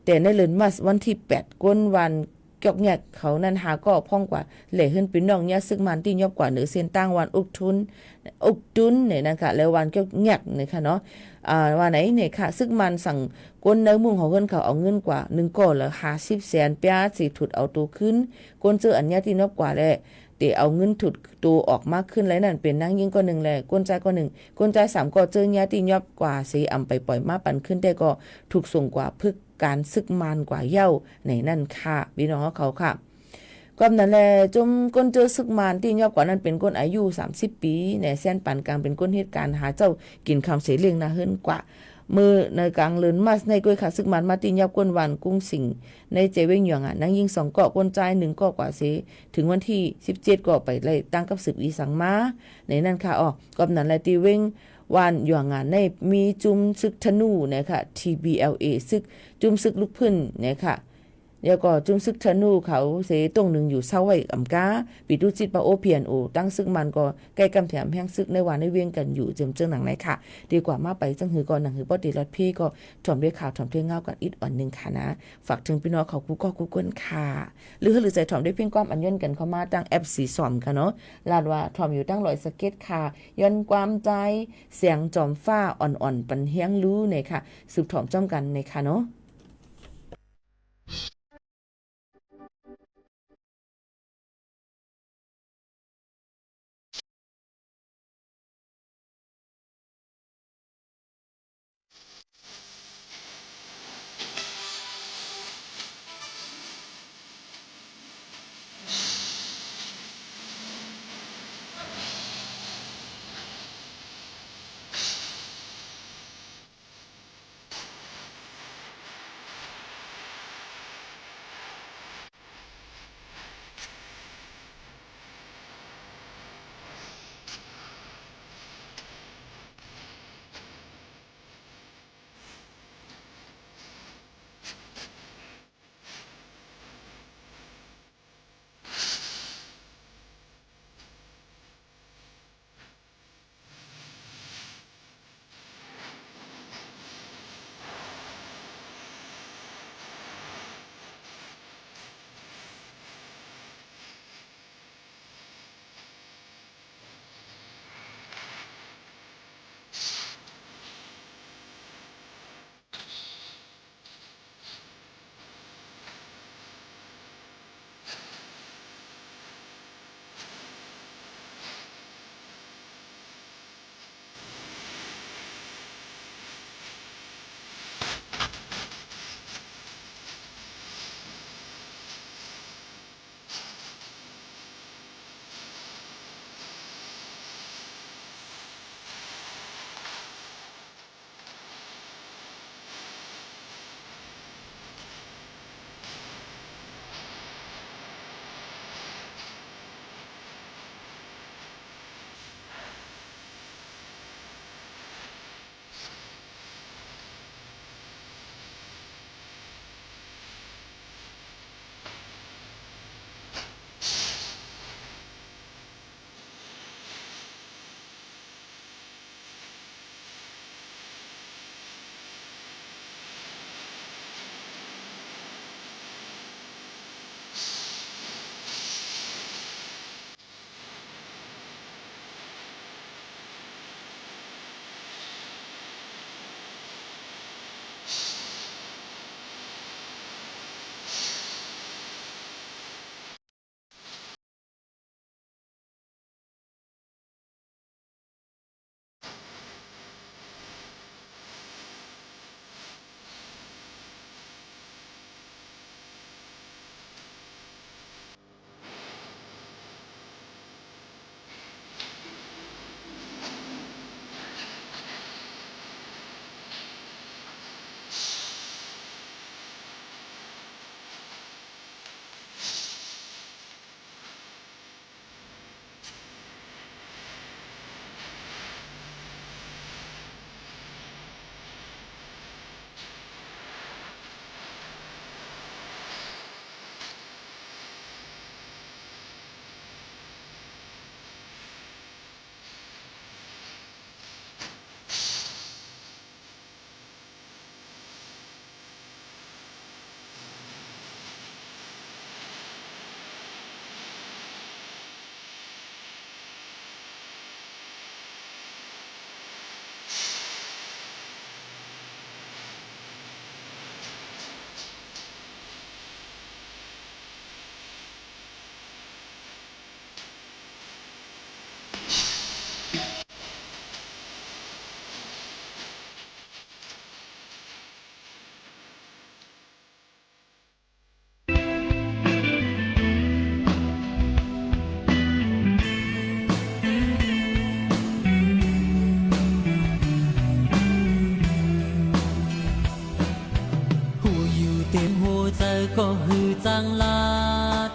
แต่ในเดือนมาร์ชวันตี้แปด ก้นหว่าน จอกแงกเขานั้นห้าก้อ พ่องกว่าแหล่เฮือนปี้น้องเยียะศึกมารตี้ยอบกว่าเหนือเส้นตางหว่านอุกทุน อุกทุนเนี่ยนะคะ และหว่านจอกแงกเนี่ยค่ะเนาะ อ่า ว่าไหนเนี่ยค่ะ ศึกมารสั่งก้นในมุ้งของเฮือนเขาเอาเงินกว่าหนึ่งก้อละห้าสิบแสนเปียร์ ตี้ถูดเอาตั๋วขึ้น ก้นเจ้ออันเยียะตี้ยอบกว่าแหละ เต๋เอาเงินถูดตั๋วออกมาขึ้นไล่นั่น เป๋นนางญิงก้อนนึ่งและก้นจายก้อนนึ่ง ก้นจายสามก้อ เจ้อเยียะตี้ยอบกว่าเสอำไปป่อยมาปันขึ้น แต่ก็ถูกส่งกว่าฝึก ก๋านศึกมารกว่าเย้า ในนั่นค่ะ ปี้น้องเขาค่ะ กำนั้นแหละ จมก้นเจ้อศึกมารตี้ยอบกว่านั้นเป๋นก้นอายุสามสิบปี๋ ในแสนปานกลางเป๋นก้นเหตุก๋านหาเจ๊ากิ๋นค่ำเสเลี้ยงหน้าเฮือนกว่า เมื่อในก๋างเดือนมาร์ชในก้อยค่ะ ศึกมารมาตี้ยอบก้นหว่านกุ้งสิงห์ ในเจ้าเวงหยวงหงาน นางญิงสองก้อ ก้นจายหนึ่งก้อกว่าเส เถิงวันตี้สิบเจ็ด ก็ไปไล่ตั้งกับสืบอี่สังมา ในนั่นค่ะ อ๋อ กำนั้นแหละ ตี้เวงหว่านหยวงหงานในมีจุมศึกธนูนะคะ ที บี แอล เอ ศึก จุมศึกลุกพื้นนะคะ แล้วก็จุมศึกธนูเขาเสต้งนึ่งอยู่เซาไว้อำก้า ปี๋ตู้จิตปาโอ พี แอน โอ ตั้งศึกมารก็ใก้กำแถมแฮงศึกในหว่านในเวียงกั๋นอยู่ เจิมเจิ่งหนังในค่ะ ดีกว่ามาไปจั่งหื้อก่อน หนังหื้อป้อเต๋ลอดเพลงก็ถ่อมตวยข่าวถ่อมตวยเงากั๋นอีกอ่อนนึ่งค่ะนะ ฝากเถิงปี้น้องเขากู้ก้อกู้ก้นค่ะ หรือหื้อใจ๋ถ่อมตวยเพลงความอันย้อนกั๋นเข้ามาตางแอปสีส้มค่ะเนาะ ลาดว่าถ่อมอยู่ตางดอยสะเก็ดค่ะ ย้อนความใจ๋ เสียงจอมฟ้าอ่อนๆ ปันเฮียงรู้เนี่ยค่ะ สืบถ่อมจ้อมกั๋นเนี่ยค่ะเนาะ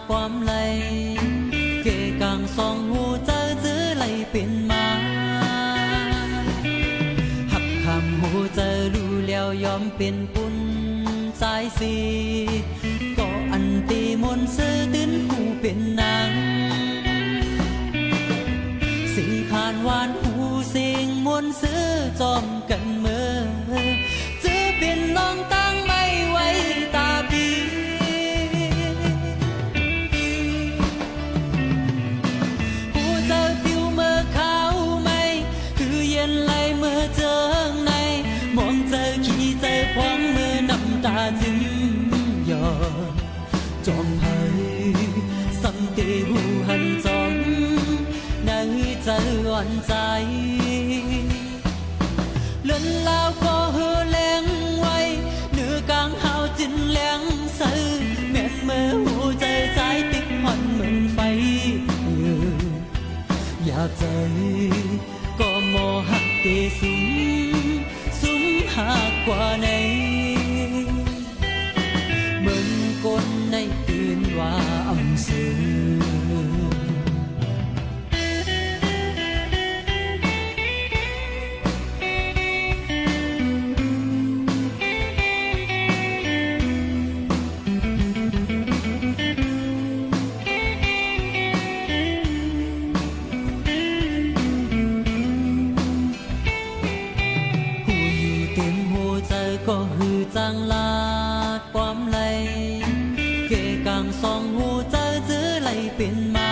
ความไหล เก้กั๋งสองหัวใจ๋จื้อไหลเป๋นมา หักข้ามหัวใจ๋รู้แล้วยอมเป๋นปุ้นสายสี ก็อันตี้ม่วนซื่อตื่นฮู้เป๋นหนัง สีขานหวานฮู้เสียงม่วนซื่อจอมกั๋นเมอ จื้อเป๋นน้องตั้งไม้ไว้ต๋าปี หัวใจ๋ปิวเมอขาวไหม้ หื้อเย็นไหลเมอเจิงใน มองใจ๋ขี้ใจ๋พองเมอน้ำต๋าจึงหย่อน จอมไพร ส่ำเต๋ฮู้หันจ๋อม ในใจ๋อ่อนใจ๋ เลินลาวก็หื้อแลงไว เหนือก๋างหาวจึงแลงใส แม่นเมอหัวใจ๋สายติ๊กห่อนเหมือนไฟ เออ อยากใจ๋ ก็หมอหักเต๋สุม สุมหักกว่าใน เหมือนคนในตื่นว่าอำเสอ ฮู้อยู่เต็มหัวใจ๋ก็หื้อจั้งลาด ความไหล เก้กั๋งสองหัวใจ๋จื้อไหลเป๋นมา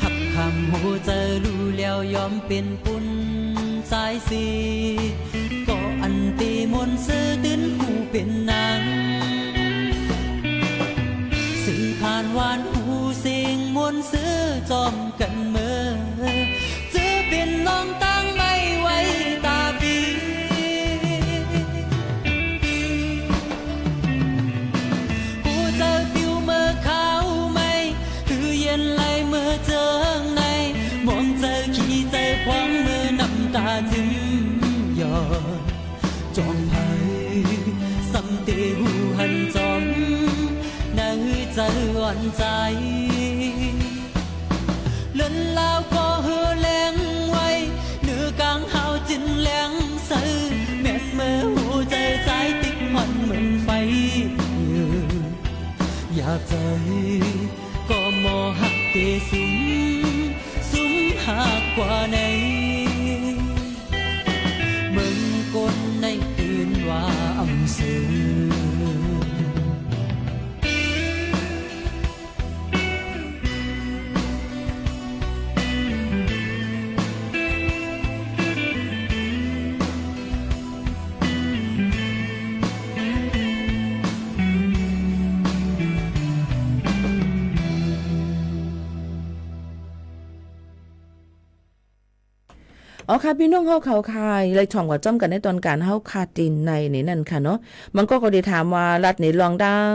หักข้ามหัวใจ๋รู้แล้วยอมเป๋นปุ้นสายสี ก็อันตี้ม่วนซื่อตื่นฮู้เป๋นหนัง สีขานหวานฮู้เสียงม่วนซื่อจอมกั๋นเมอ จื้อเป๋นน้องตั้งไม้ไว้ต๋าปี หัวใจ๋ปิวเมอขาวไหม้ หื้อเย็นไหลเมอเจิงใน มองใจ๋ขี้ใจ๋พองเมอน้ำต๋าจึงหย่อน จอมไพร ส่ำเต๋ฮู้หันจ๋อม ในใจ๋อ่อนใจ๋ เลินลาวก็หื้อแลงไว เหนือก๋างหาวจึงแลงใส แม่นเมอหัวใจ๋สายติ๊กห่อนเหมือนไฟ อยากใจ๋ ก็หมอหักเต๋สุม สุมหักกว่าใน เหมือนคนในตื่นว่าอำเสอ อ๋อค่ะ ปี้น้องเฮาเขาค่ะ ได้ถ่อมกั๋นจ้อมกั๋นในตอนก๋านเฮาค่ะ ตี้ใน ในนั้นค่ะเนาะ มันก็ ก็ได้ถามว่า ลัดในล่องดัง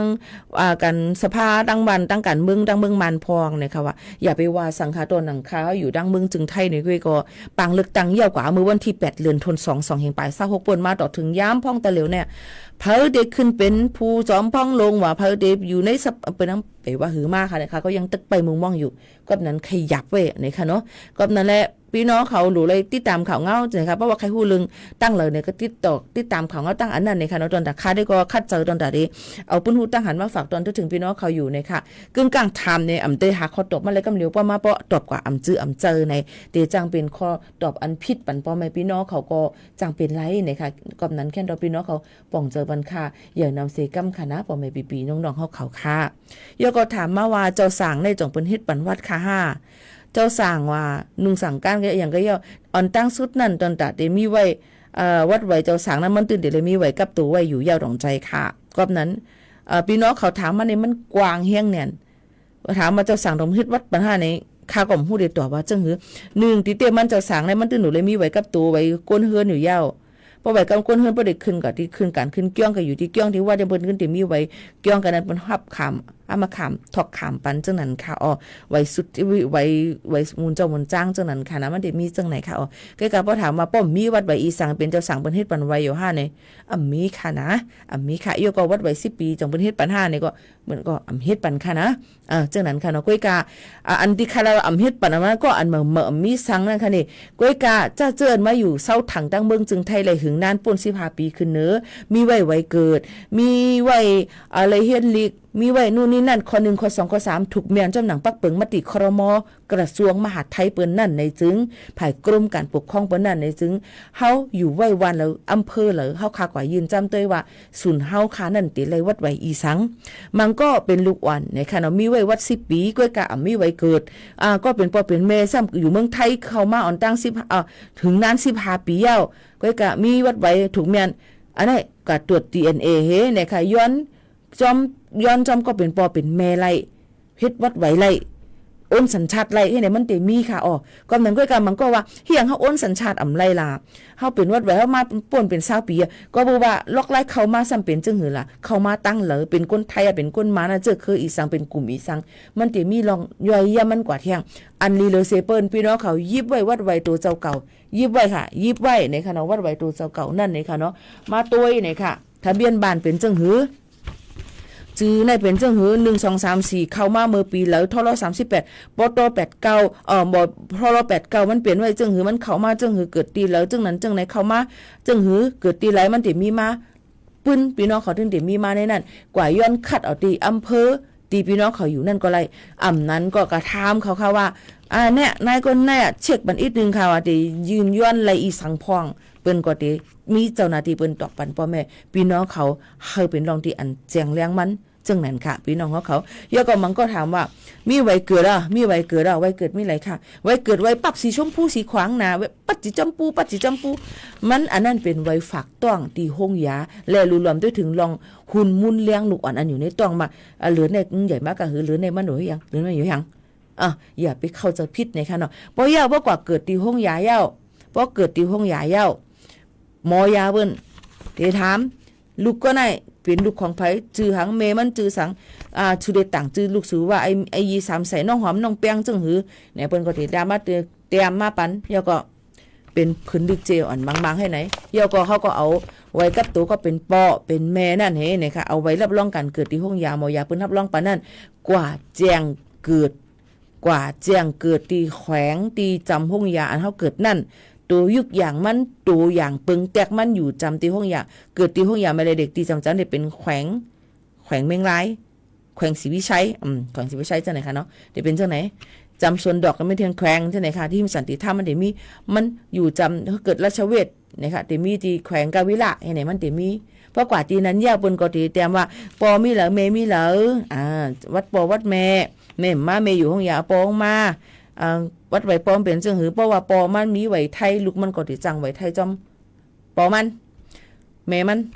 อ่า ก๋านสภาตังบ้าน ตังก๋านเมือง ตังเมืองมานพ่องเนี่ยค่ะว่า อย่าไปว่าสังค่ะ ต๋อนนั้นค่ะ อยู่ตังเมืองเจียงไฮ้นี่ก็ ปางเลือกตั้งยาวกว่า เมื่อวันตี้แปด เดือนธันวา สองแห่งป๋ายซาวหก เปิ้นมาต่อเถิงยามพ่องตะเหลียวเนี่ย ไผเต๋ขึ้นเป๋นผู้จ๋อมพ่องลงว่า ไผเต๋อยู่ในสภา เปิ้นนั้นไปว่าหื้อมาค่ะเนี่ยค่ะ ก็ยังตึกไปมุงมองอยู่ ก็นั้นขยับไว้เนี่ยค่ะเนาะ ก็นั้นแหละ ปี้น้องเขาหลู่เลยติดต๋ามข่าวเงาเนี่ยค่ะ เพราะว่าใค่ฮู้เรื่องตังเหล่าเนี่ยก็ติดต่อ ติดต๋ามข่าวเงาตังอันนั้นเนี่ยค่ะเนาะ ต๋อนตะข้าได้ก็คัดเจอต๋อนตะดี เอาปื้นฮู้ตังหันมาฝากต๋อนตึกเถิงปี้น้องเขาอยู่เนี่ยค่ะ กึ่งก้างถามเนี่ย อ่ำเต๋หาข้อตอบมาเลยกำเหลียว ป้อมาป้อตอบกว่าอ่ำจื้ออ่ำเจอใน เต๋จังเป๋นข้อตอบอันผิดปันป้อแม่ปี้น้องเขาก็จังเป๋นไรเนี่ยค่ะ ก็นั้นแค่นรอปี้น้องเขาป่องเจอปันค่ะ อย่านำเสก้ำค่ะนะ ป้อแม่ปี้ๆ น้องๆ เฮาเขาค่ะ ยอก็ถามมาว่า เจ้าส่างในจ๋องเปิ้นเฮ็ดปันวัดค่ะห้า เจ้าส่างว่า นุ่งสังฆานก็อย่างก็เย้า อ่อนตั้งสุดนั้น ต๋อนตะเต๋มีไว้ เอ่อ วัดไหว้เจ้าส่างนั้น มันตึงเต๋เลยมีไว้กับตั๋วไว้อยู่เย้าต๋องใจ๋ค่ะ ก็นั้น เอ่อ ปี้น้องเขาถามมาเนี่ย มันกว้างแฮงเนี่ย ถามว่าเจ้าส่างต๋องเฮ็ดวัดปันห้าใน ข้าก็บ่ฮู้เต๋ตอบว่าจังหื้อ นึ่ง ตี้เต้มันเจ้าส่างใน มันตึงหลู่เลยมีไว้กับตั๋วไว้ก้นเฮือนอยู่เย้า ป้อไว้กำก้นเฮือนป้อได้ขึ้นก็ตี้ขึ้นก๋านขึ้นเกี้ยงก็อยู่ตี้เกี้ยงตี้วัด เปิ้นขึ้นตี้มีไว้เกี้ยงกั๋นนั้น เปิ้นฮับขาม เอามาขาม ถอกขามปันเจ้านั้นค่ะ อ้อ ไหว้สุด ไหว้ ไหว้หมุนเจ้าหมุนจ้างเจ้านั้นค่ะนะ มันได้มีเจ้าไหนค่ะ อ้อ ก้อยกา ปอถามว่าป้อมมีวัดไหว้อีสัง เป๋นเจ้าสังเปิ้นเฮ็ดปันไหว้อยู่ห้าเนี่ย อ่ำมีค่ะนะ อ่ำมีค่ะ เอี้ยก็วัดไหว้สิบปี๋ จ่องเปิ้นเฮ็ดปันห้าเนี่ยก็ เปิ้นก็อ่ำเฮ็ดปันค่ะนะ เออ เจ้านั้นค่ะเนาะ ก้อยกา อ่า อันตี้ข้าเล่าอ่ำเฮ็ดปันอันนั้นก็อันเมื่อ เมื่ออ่ำมีสังนั้นค่ะนี่ ก้อยกา เจ้าเจิ่นมาอยู่เซาถังตั้งเมืองจึงไทยไหล่หึงนานป้นสิบห้าปี๋ขึ้นเนอ มีไหว้ไหว้เกิด มีไหว้อะไรเฮียนลิก มีไหว้นู่นนี่นั่น ข้อหนึ่ง ข้อสอง ข้อสาม ถูกแม่นจ้ำหนังปักเปิงมติ ครม. กระทรวงมหาดไทยเปิ้นนั่นในจึง ฝ่ายกรมการปกครองเปิ้นนั่นในจึง เฮาอยู่ไหว้วันเหลอ อำเภอเหลอ เฮาข้ากว่ายืนจ้ำเต้ยว่า สุนเฮาข้านั่นเต๋ไล่วัดไหว้อีสัง มันก็เป๋นลูกอ่อนในค่ะเนาะ มีไหว้วัดสิบปี๋ ก้อยกาอ่ำมีไหว้เกิด อ่า ก็เป๋นป้อเป๋นแม่ซ้ำอยู่เมืองไทยเข้ามาอ่อนตั้งสิบ อ่า ถึงนานสิบห้าปี๋เย้า ก้อยกามีวัดไหว้ถูกแม่น อันนั้นก็ตรวจดีเอ็นเอ เฮในค่ะ ย้อนจ้อม ย้อนจ้อมก็เป๋นป้อเป๋นแม่ไล่ เฮ็ดวัดไหว้ไล่ โอนสัญชาติไล่ เฮในมันเต๋มีค่ะ อ้อ กำนั้นก้อยกามันก็ว่า เฮียงเฮาโอนสัญชาติอ่ำไล่ล่ะ เฮาเป๋นวัดไหว้ เฮามาป้นเป๋นซาวปี๋อะ ก็บ่ว่า ลอกไล่เข้ามาซ้ำเป๋นจึงหื้อล่ะ เข้ามาตั้งเหลอ เป๋นคนไทยอะ เป๋นคนมานอะ เจื้อเคืออีสัง เป๋นกลุ่มอีสัง มันเต๋มีร่องรอยเยี่ยมมันกว่าเตี้ยง อันลีเลอเซเปิ้น ปี้น้องเขายิบไหว้วัดไหว้ตั๋วเจ้าเก่า ยิบไหว้ค่ะ ยิบไหว้ในค่ะเนาะ วัดไหว้ตั๋วเจ้าเก่านั่นในค่ะเนาะ มาตวยในค่ะ ทะเบียนบ้านเป๋นจึงหื้อ จื้อในเป๋นจึงหื้อ หนึ่ง สอง สาม สี่ เข้ามาเมื่อปี๋เหลอ ทร สามสิบแปด ปต แปดเก้า เอ่อ บ่ ทร แปดเก้า มันเป๋นไว้จึงหื้อ มันเข้ามาจึงหื้อ เกิดตี้เหลอ จึงนั้นจึงไหน เข้ามาจึงหื้อ เกิดตี้ไหล มันเต๋มีมา ปึ้น ปี้น้องเขาเถิงเต๋มีมาในนั้น กว่าย้อนคัดเอาตี้อำเภอ ตี้ปี้น้องเขาอยู่นั่นก็ไล่ อ่ำนั้นก็กาถามเขาค่ะว่า อ่า เนี่ย นายคนเนี่ย เช็คบันอีกนึ่งค่ะ ว่าเต๋ยืนย้อนไล่อีสังพ่อง เปิ้นก็เต๋มีเจ้าหน้าตี้เปิ้นตอกปันป้อแม่ ปี้น้องเขา หื้อเป๋นร่องตี้อันแจ้งแรงมัน เจ้านั้นค่ะ ปี้น้องเขา เอี้ยก็มันก็ถามว่า มีไหว้เกิดอ่ะ มีไหว้เกิดอ่ะ ไหว้เกิดมีไหลค่ะ ไหว้เกิดไหว้ปั๊บสีชมพูสีขวางนะ ไหว้ปั๊บสีจำปู ปั๊บสีจำปู มันอันนั้นเป๋นไหว้ฝากต๊องตี้โฮงยา และลุรวมตวยเถิงร่อง หุ่นมุนเลี้ยงลูกอ่อนอันอยู่ในต๊องมา อ่ะ เหลือในใหญ่มากกะหื้อ เหลือในมันอยู่ยัง เหลือในอยู่ยัง อ่ะ อย่าไปเข้าใจ๋ผิดในค่ะเนาะ ปอเย้า ปอกว่าเกิดตี้โฮงยาเย้า ปอเกิดตี้โฮงยาเย้า หมอยาเปิ้นเต๋ถาม ลูกก็ไหน เป๋นลูกของใผ จื้อหัง แม่มันจื้อสัง อ่า สูได้ตั้งจื้อลูกสูว่า ไอ้ ไอ้ยีสามใส น้องหอม น้องแป้ง จึงหื้อ เนี่ย เปิ้นก็เต๋ตามมาเต๋ เต๋ยมมาปัน เอี้ยก็ เป๋นผืนลึกเจอ่อนบางๆ หื้อใน เอี้ยก็เขาก็เอาไหว้กับตั๋วก็เป๋นป้อเป๋นแม่นั่นหื้อในค่ะ เอาใบรับรองก๋านเกิดตี้โฮงยา หมอยาเปิ้นรับรองปันนั่น กว่าแจ้งเกิด กว่าแจ้งเกิดตี้แขวง ตี้จำโฮงยาอันเฮาเกิดนั่น ตั๋วยุกอย่างมัน ตั๋วอย่างเปิงแต๊กมันอยู่จำตี้โฮงยา เกิดตี้โฮงยาแม่และเด็กตี้จำจันเต๋เป๋นแขวง แขวงเมียงราย แขวงศรีวิชัย อืม แขวงศรีวิชัยเจ้าไหนคะเนาะ เต๋เป๋นเจ้าไหน จำสวนดอกก็มีเถิงแขวงเจ้าไหนคะ ตี้สันติธรรมมันเต๋มี มันอยู่จำ เกิดราชเวช เนี่ยค่ะ เต๋มีตี้แขวงกาญจนบุรี เนี่ย มันเต๋มี ปอกว่าตี้นั้นเย้า เปิ้นก็เต๋แต้มว่า ป้อมีเหลอ แม่มีเหลอ อ่า วัดป้อวัดแม่ แม่มา แม่อยู่โฮงยา ป้อมา อ่า วัดไหว้ป้อเป๋นจึงหื้อ เพราะว่าป้อมันมีไหว้ไทย ลูกมันก็เต๋จั้งไหว้ไทยจ้อม ป้อมัน แม่มัน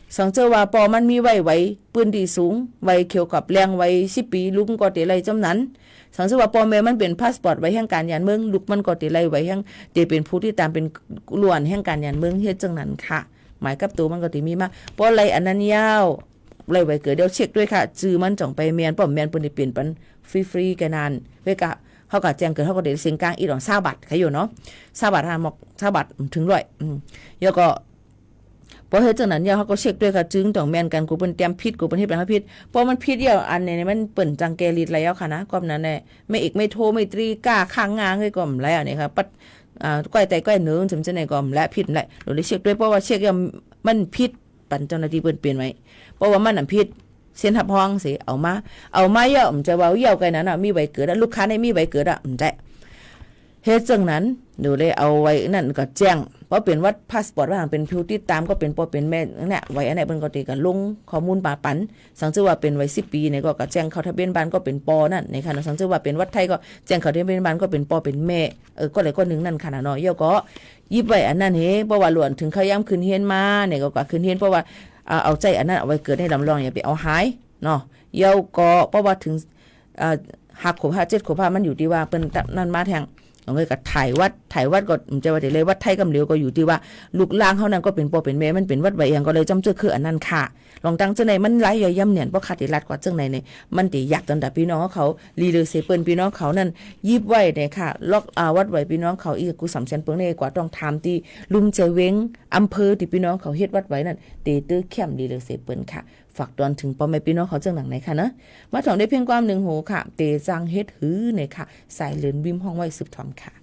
สังเจ้าว่าป้อมันมีไหว้ ไหว้ปื้นตี้สูง ไหว้เกี่ยวกับแรงไหว้สิบปี๋ ลูกมันก็เต๋ไล่จ้อมนั้น สังเจ้าว่าป้อแม่มันเป๋นพาสปอร์ตไหว้แห่งก๋านยานเมือง ลูกมันก็เต๋ไล่ไหว้แห่ง เต๋เป๋นผู้ติดต๋าม เป๋นล้วนแห่งก๋านยานเมือง เฮ็ดจั่งนั้นค่ะ หมายกับตั๋วมันก็เต๋มีมา ปอไล่อันนั้นเย้า ไล่ไหว้เกิด เดี๋ยวเช็คตวยค่ะ จื้อมันจ่องไปแม่น ป้อแม่นเปิ้นได้เป๋นปันฟรีๆ แก่นั้น เว้ยกะ เฮากะแจ้งเกิด เฮาก็ได้เสียงกลางอีกอ่อนซาวบาท ใครอยู่เนาะ ซาวบาทห้าหมอก ซาวบาท อืม เถิงร้อย อืม เอี้ยก็ ปอเฮ็ดจั่งนั้นเย้า เฮาก็เช็คตวยค่ะ จื้อจ่องแม่นกั๋น กูเปิ้นแต้มผิด กูเปิ้นเฮ็ดไปเฮาผิด ปอมันผิดเย้า อันนี้มันเปิ้นจั้งแก้ฤทธิ์แล้วค่ะนะ ก็นั้นแหละ แม่เอก แม่โท แม่ตรี ก้า ข้างงาง เฮ้ย ก็บ่แล้วเนี่ยค่ะ ปัด อ่า ก้อยไต ก้อยเหนิง สมเจ้าไหนก็บ่แล้ว ผิดแล้ว เดี๋ยวได้เช็คตวย เพราะว่าเช็คเย้า มันผิด ปันเจ้าหน้าตี้เปิ้นเป๋นไว้ เพราะว่ามันน่ะผิด เซ็นฮับฮ้องเสีย เอามา เอามาเย้า บ่ใจ้ว่าเย้าไกลนั้นน่ะ มีใบเกิดอะ ลูกค้าในมีใบเกิดอะ บ่ใจ้ เฮ็ดจั่งนั้น เดี๋ยวเลยเอาไว้นั่นก็แจ้ง เพราะเป๋นวัดพาสปอร์ต ว่าหากเป๋นผู้ติดต๋ามก็เป๋นป้อเป๋นแม่เนี่ย ไว้อันไหนเปิ้นก็เต๋ก็ลงข้อมูลมาปัน สังเจ้าว่าเป๋นไว้สิบปี๋เนี่ยก็ ก็แจ้งเข้าทะเบียนบ้านก็เป๋นป้อนั่นในค่ะเนาะ สังเจ้าว่าเป๋นวัดไทยก็แจ้งเข้าทะเบียนบ้านก็เป๋นป้อเป๋นแม่ เออ ก็เลยก็นึ่งนั่นค่ะนะเนาะ เอี้ยก็ ยิบไว้อันนั้นเฮ เพราะว่าหลวนเถิงเขาย้ำคืนเฮียนมาเนี่ย ก็กว่าคืนเฮียน เพราะว่า อ่า เอาใจ๊อันนั้นเอาไว้เกิดในลำลอง อย่าไปเอาหายเนาะ เอี้ยก็ เพราะว่าเถิง อ่า ห้าขวบห้า เจ็ดขวบห้า มันอยู่ตี้ว่าเปิ้นนั่นมาแทง น้องเอ๋ย ก็ถ่ายวัด ถ่ายวัดก็ บ่ใจ้ว่าจะเลยวัดไทยกำเหลียว ก็อยู่ตี้ว่าลูกหลานเฮานั้นก็เป๋นป้อเป๋นแม่ มันเป๋นวัดใบอะหยังก็เลยจ้ำเจื้อคืออันนั้นค่ะ ลองตังเจื้อในมันหลายย่อยยำเนี่ย บ่ข้าจะลัดกว่าเจื้อในเนี่ย มันจะยากตัน แต่ปี้น้องเขา หลีเหลือเสยเปิ้น ปี้น้องเขานั้น หยิบไว้เนี่ยค่ะ ลอก อ่า วัดไหวปี้น้องเขา อีกกู้สามแสนเปิงเนี่ย กว่าต้องถามตี้ลุ่มเจเวง อำเภอตี้ปี้น้องเขาเฮ็ดวัดไหวนั้น เต๋เตื้อเข้มหลีเหลือเสยเปิ้นค่ะ ฝากตอนเถิงป้อแม่ปี้น้องเขาเจิ่งหนังในค่ะเนาะ มาถ่อมได้เพียงความหนึ่งหูค่ะ เต๋จางเฮ็ดหื้อเนี่ยค่ะ สายเหลินวิมฮ้องไว้สืบถ่อมค่ะ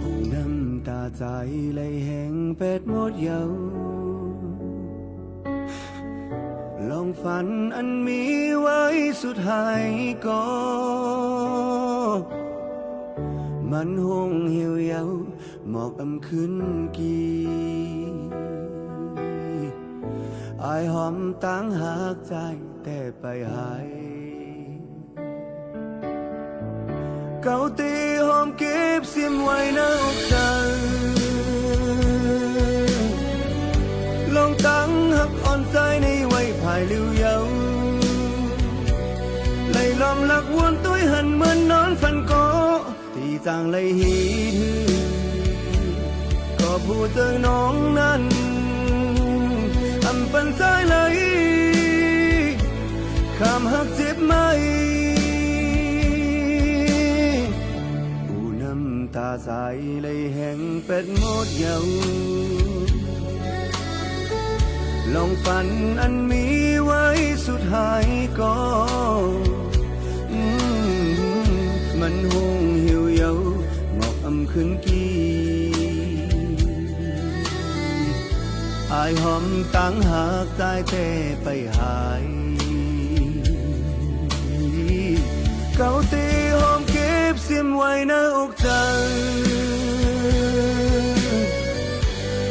หูน้ำต๋าใจ๋ไหลแห้งแป๊ดหมดเยียว ลองฝันอันมีไว้สุดท้ายก็ มันห้งเหี่ยวเยียว หมอกอำขึ้นกี่ อ้ายหอมตังหากจายแต่ไปหาย เกาตี้หอมเก็บเสียมไว้ในอกใจ๋ ลองตังฮักอ่อนใจ๋ในวัยผ่ายริ้วเยาว์ ไหลล้อมหลักวนตุ้ยหันเหมือนนอนฝันเกาะ ตี้จางไหลฮีดหื้อ ก็ผู้เจอน้องนั้น อำปันใจ๋ไหล คำฮักเจ็บไหม หูน้ำต๋าใจ๋ไหลแห้งแป๊ดหมดเยียว ลองฝันอันมีไว้สุดท้ายก็ อืม มันห้งเหี่ยวเยียว หมอกอำขึ้นกี่ อ้ายหอมตังหากจายแต่ไปหาย เกาตี้หอมเก็บเสียมไว้ในอกใจ๋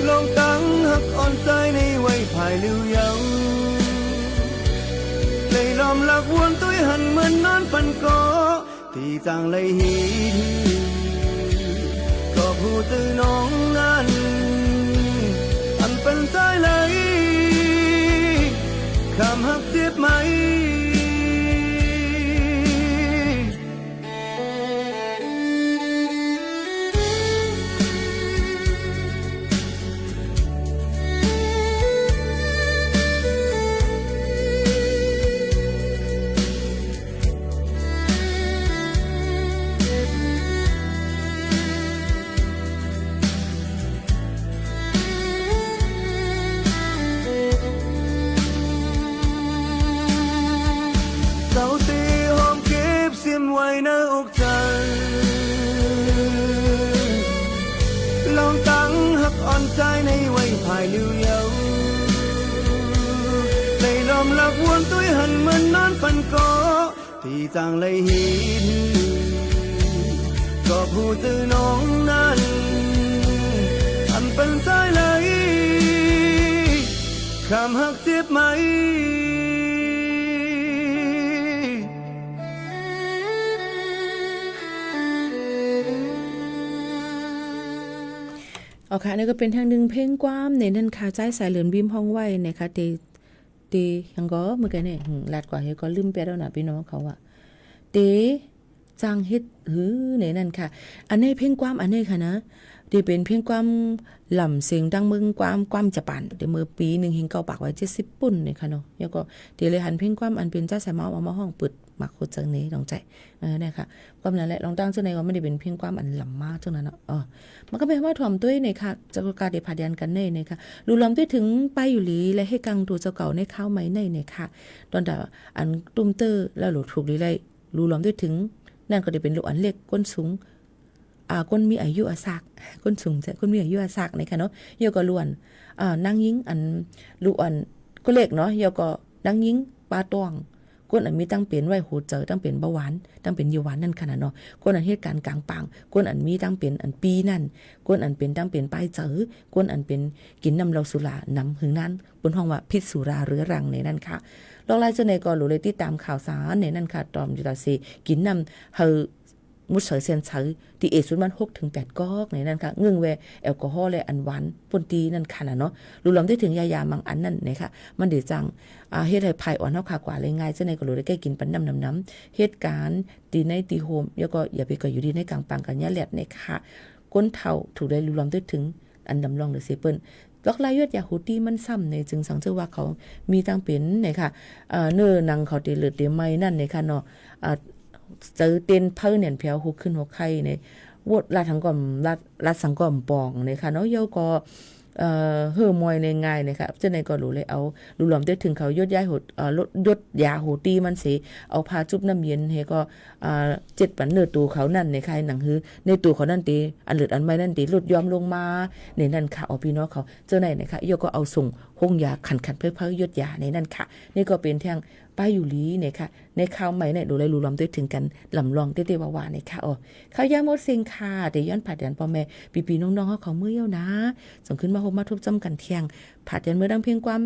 ลองตังฮักอ่อนใจ๋ในวัยผ่ายริ้วเยาว์ ไหลล้อมหลักวนตุ้ยหันเหมือนนอนฝันเกาะ ตี้จางไหลฮีดหื้อ ก็ผู้เจอน้องนั้น อำปันใจ๋ไหล คำฮักเจ็บไหม เกาตี้หอมเก็บเสียมไว้ในอกใจ๋ ลองตังฮักอ่อนใจ๋ในวัยผ่ายริ้วเยาว์ ไหลล้อมหลักวนตุ้ยหันเหมือนนอนฝันเกาะ ตี้จางไหลฮีดหื้อ ก็ผู้เจอน้องนั้น อำปันใจ๋ไหล คำฮักเจ็บไหม อ๋อค่ะ อันนี้ก็เป๋นแห่งนึ่งเพลงความในนั้นค่ะ ใจ๋สายเหลินวิมฮ้องไว้นะคะ ตี้ ตี้หยังก่อเมื่อกี้เนี่ย หืม ลัดกว่าเหียก่อ ลืมไปแล้วนะปี้น้องเขาอะ ตี้จางเฮ็ดหื้อในนั้นค่ะ อันนี้เพลงความอันนี้ค่ะนะ ตี้เป๋นเพลงความหล่ำเสียงดังเมืองความ ความจะปาน ตี้เมื่อปี๋หนึ่งเฮงเก้าปากร้อยเจ็ดสิบปุ้นเนี่ยค่ะเนาะ แล้วก็ตี้เลยหันเพลงความอันเป๋นใจ๋สายเมาเอามาฮ้องเปิดหมากโคตรเจิงเนน้องใจ๋ เออ เนี่ยค่ะ ความนั้นแหละ ลองตังเจ้าในก็ไม่ได้เป๋นเพลงความอันหล่ำมากเจ้านั้นเนาะ เออ มันก็เป๋นว่าถ่อมตุ้ยเนี่ยค่ะ เจ้าก็กาได้ผลัดเปลี่ยนกั๋นเนี่ยเนี่ยค่ะ ลู่หลอมตุ้ยเถิงไปอยู่หลี และเฮกังตั๋วเจ้าเก่าในคราวใหม่เนี่ยเนี่ยค่ะ ตอนแต่อันตุ้มเตื้อแล้วหลูถูกหลีไล่ ลู่หลอมตุ้ยเถิง นั่นก็ได้เป๋นลู่อันเล็ก คนสูง อ่า คนมีอายุอาซาก คนสูงเจ้า คนมีอายุอาซากเนี่ยค่ะเนาะ เยียวก็ลู่อัน อ่า นางญิงอัน ลู่อันก็เล็กเนาะ เยียวก็นางญิงปาต้วง คนอันมีตังเป๋นไว้หัวใจ๋ ตังเป๋นเบาหวาน ตังเป๋นเยาว์หวานนั่นค่ะน่ะเนาะ คนอันเหตุก๋ารณ์ก๋างปาง คนอันมีตังเป๋นอันปี้นั่น คนอันเป๋นตังเป๋นปายใจ๋ คนอันเป๋นกิ๋นน้ำเหล้าสุราหนำหึงนาน เปิ้นฮ้องว่าพิษสุราเรื้อรังในนั้นค่ะ ลอกลายเจ้าไหนก็หลูเลยติดต๋ามข่าวสารในนั้นค่ะ ต๋อมอยู่ตลอดเส กิ๋นน้ำหื้อ หมดใสเส้นใส ตี้เอสุดมันหกเถิงแปดก๊อกในนั้นค่ะ เงิ่งแวแอลกอฮอล์และอันหวานป้นตี้นั่นค่ะน่ะเนาะ ลุหลอมได้เถิงยายาบางอันนั่นนะคะ มันเดจั่ง อ่า เฮ็ดหื้อผายอ่อนเฮาค่ะกว่าเลยง่าย เจ้าไหนก็หลูเลยแก้กิ๋นปันน้ำหนำๆ เหตุก๋ารณ์ตี้ในตี้โฮม แล้วก็อย่าไปก่ออยู่ดีในก๋างปางกั๋นเยียะแหลดนะคะ คนเฒ่าถูกได้ลุหลอมได้เถิง อันดำร่องเหลือเสียเปิ้น ลอกลายยดยาหูตี้มันซ้ำใน จึงสังเจ้าว่าเขามีตังเป๋นในค่ะ เอ่อ เนื้อหนังเขาเตเลิดเตไหม้นั่นในค่ะเนาะ อ่า ใจ๋เต้นเผ้าแหน่นแผว หูขึ้นหูไข้ใน วดลาดสังก็บ่ ลาด ลาดสังก็บ่ป่องในค่ะเนาะ เย้าก็ เอ่อ เฮ่อมอยในง่ายในค่ะ เจ้าไหนก็หลูเลยเอา ลุหลอมได้เถิงเขายดยาหู เอ่อ ลด ยดยาหูตี้มันเส เอาผ้าจุ๊บน้ำเย็นหื้อก็ อ่า เจ็ดปันเนื้อตั๋วเขานั่นในค่ะ หนังหื้อในตั๋วเขานั่นเต อันเลิดอันไหม้นั่นเต ลดย้อมลงมา ในนั้นค่ะ อ๋อ ปี้น้องเขา เจ้าไหนในค่ะ เย้าก็เอาส่งโฮงยาขันๆ เผ้อๆ ยดยาในนั้นค่ะ นี่ก็เป๋นแท่งป้ายอยู่หลีในค่ะ ในข่าวใหม่ในหลูเลยลุหลอมได้เถิงกั๋น ลำลองเต้ๆ ว่าๆ ในค่ะ อ๋อ ข่าวยาหมดเส้งค่ะ เตียวย้อนผาดหยันป้อแม่ ปี้ๆ น้องๆ เฮาเขาเมื่อเย้านะ ส่งขึ้นมาพบมาทบจ้ำกั๋นเที่ยง ผาดหยันเมื่อดังเพียงความ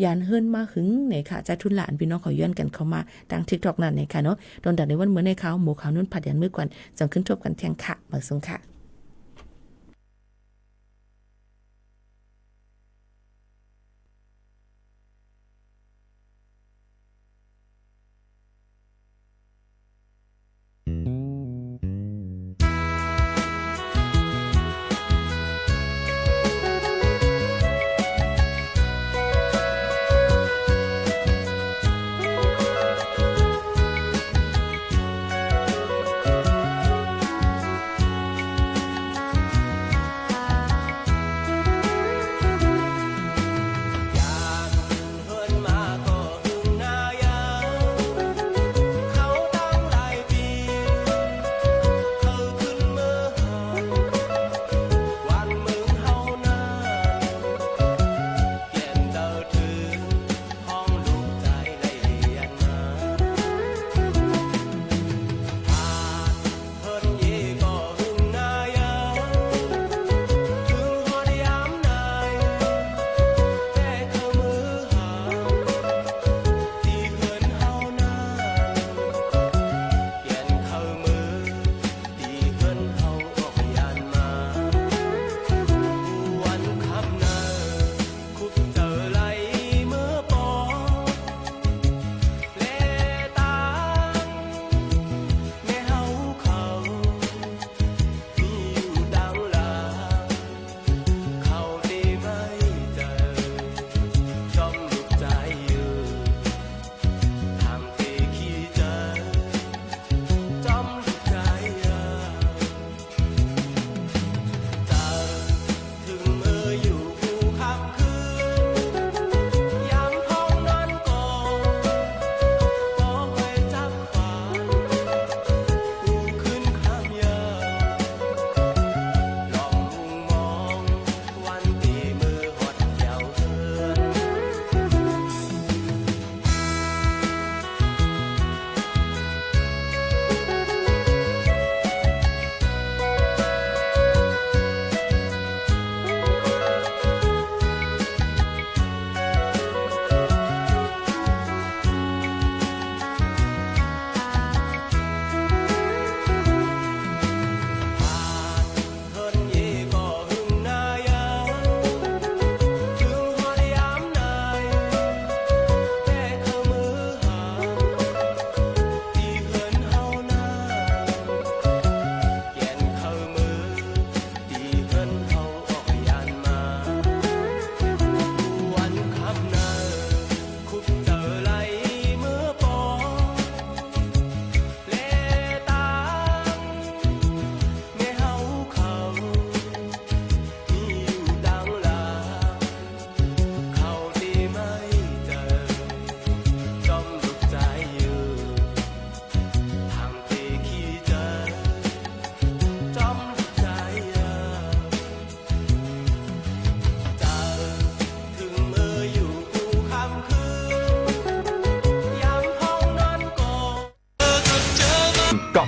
หยันเฮิรนมาหึงในค่ะ จ้าทุนละอันปี้น้องเขาย้อนกั๋นเข้ามาตางติ๊กต็อกนั่นในค่ะเนาะ ตอนตัดในวันเมื่อในข่าวหมู่ข่าวนุ่นผาดหยันเมื่อก่อน จั่งขึ้นทบกั๋นเที่ยงค่ะ หมายสูงค่ะ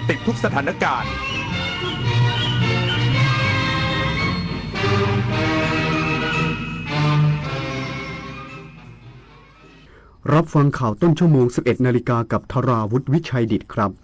ติดทุกสถานการณ์ รับฟังข่าวต้นชั่วโมง สิบเอ็ดนาฬิกา กับธราวุฒิ วิชัยดิษฐิครับ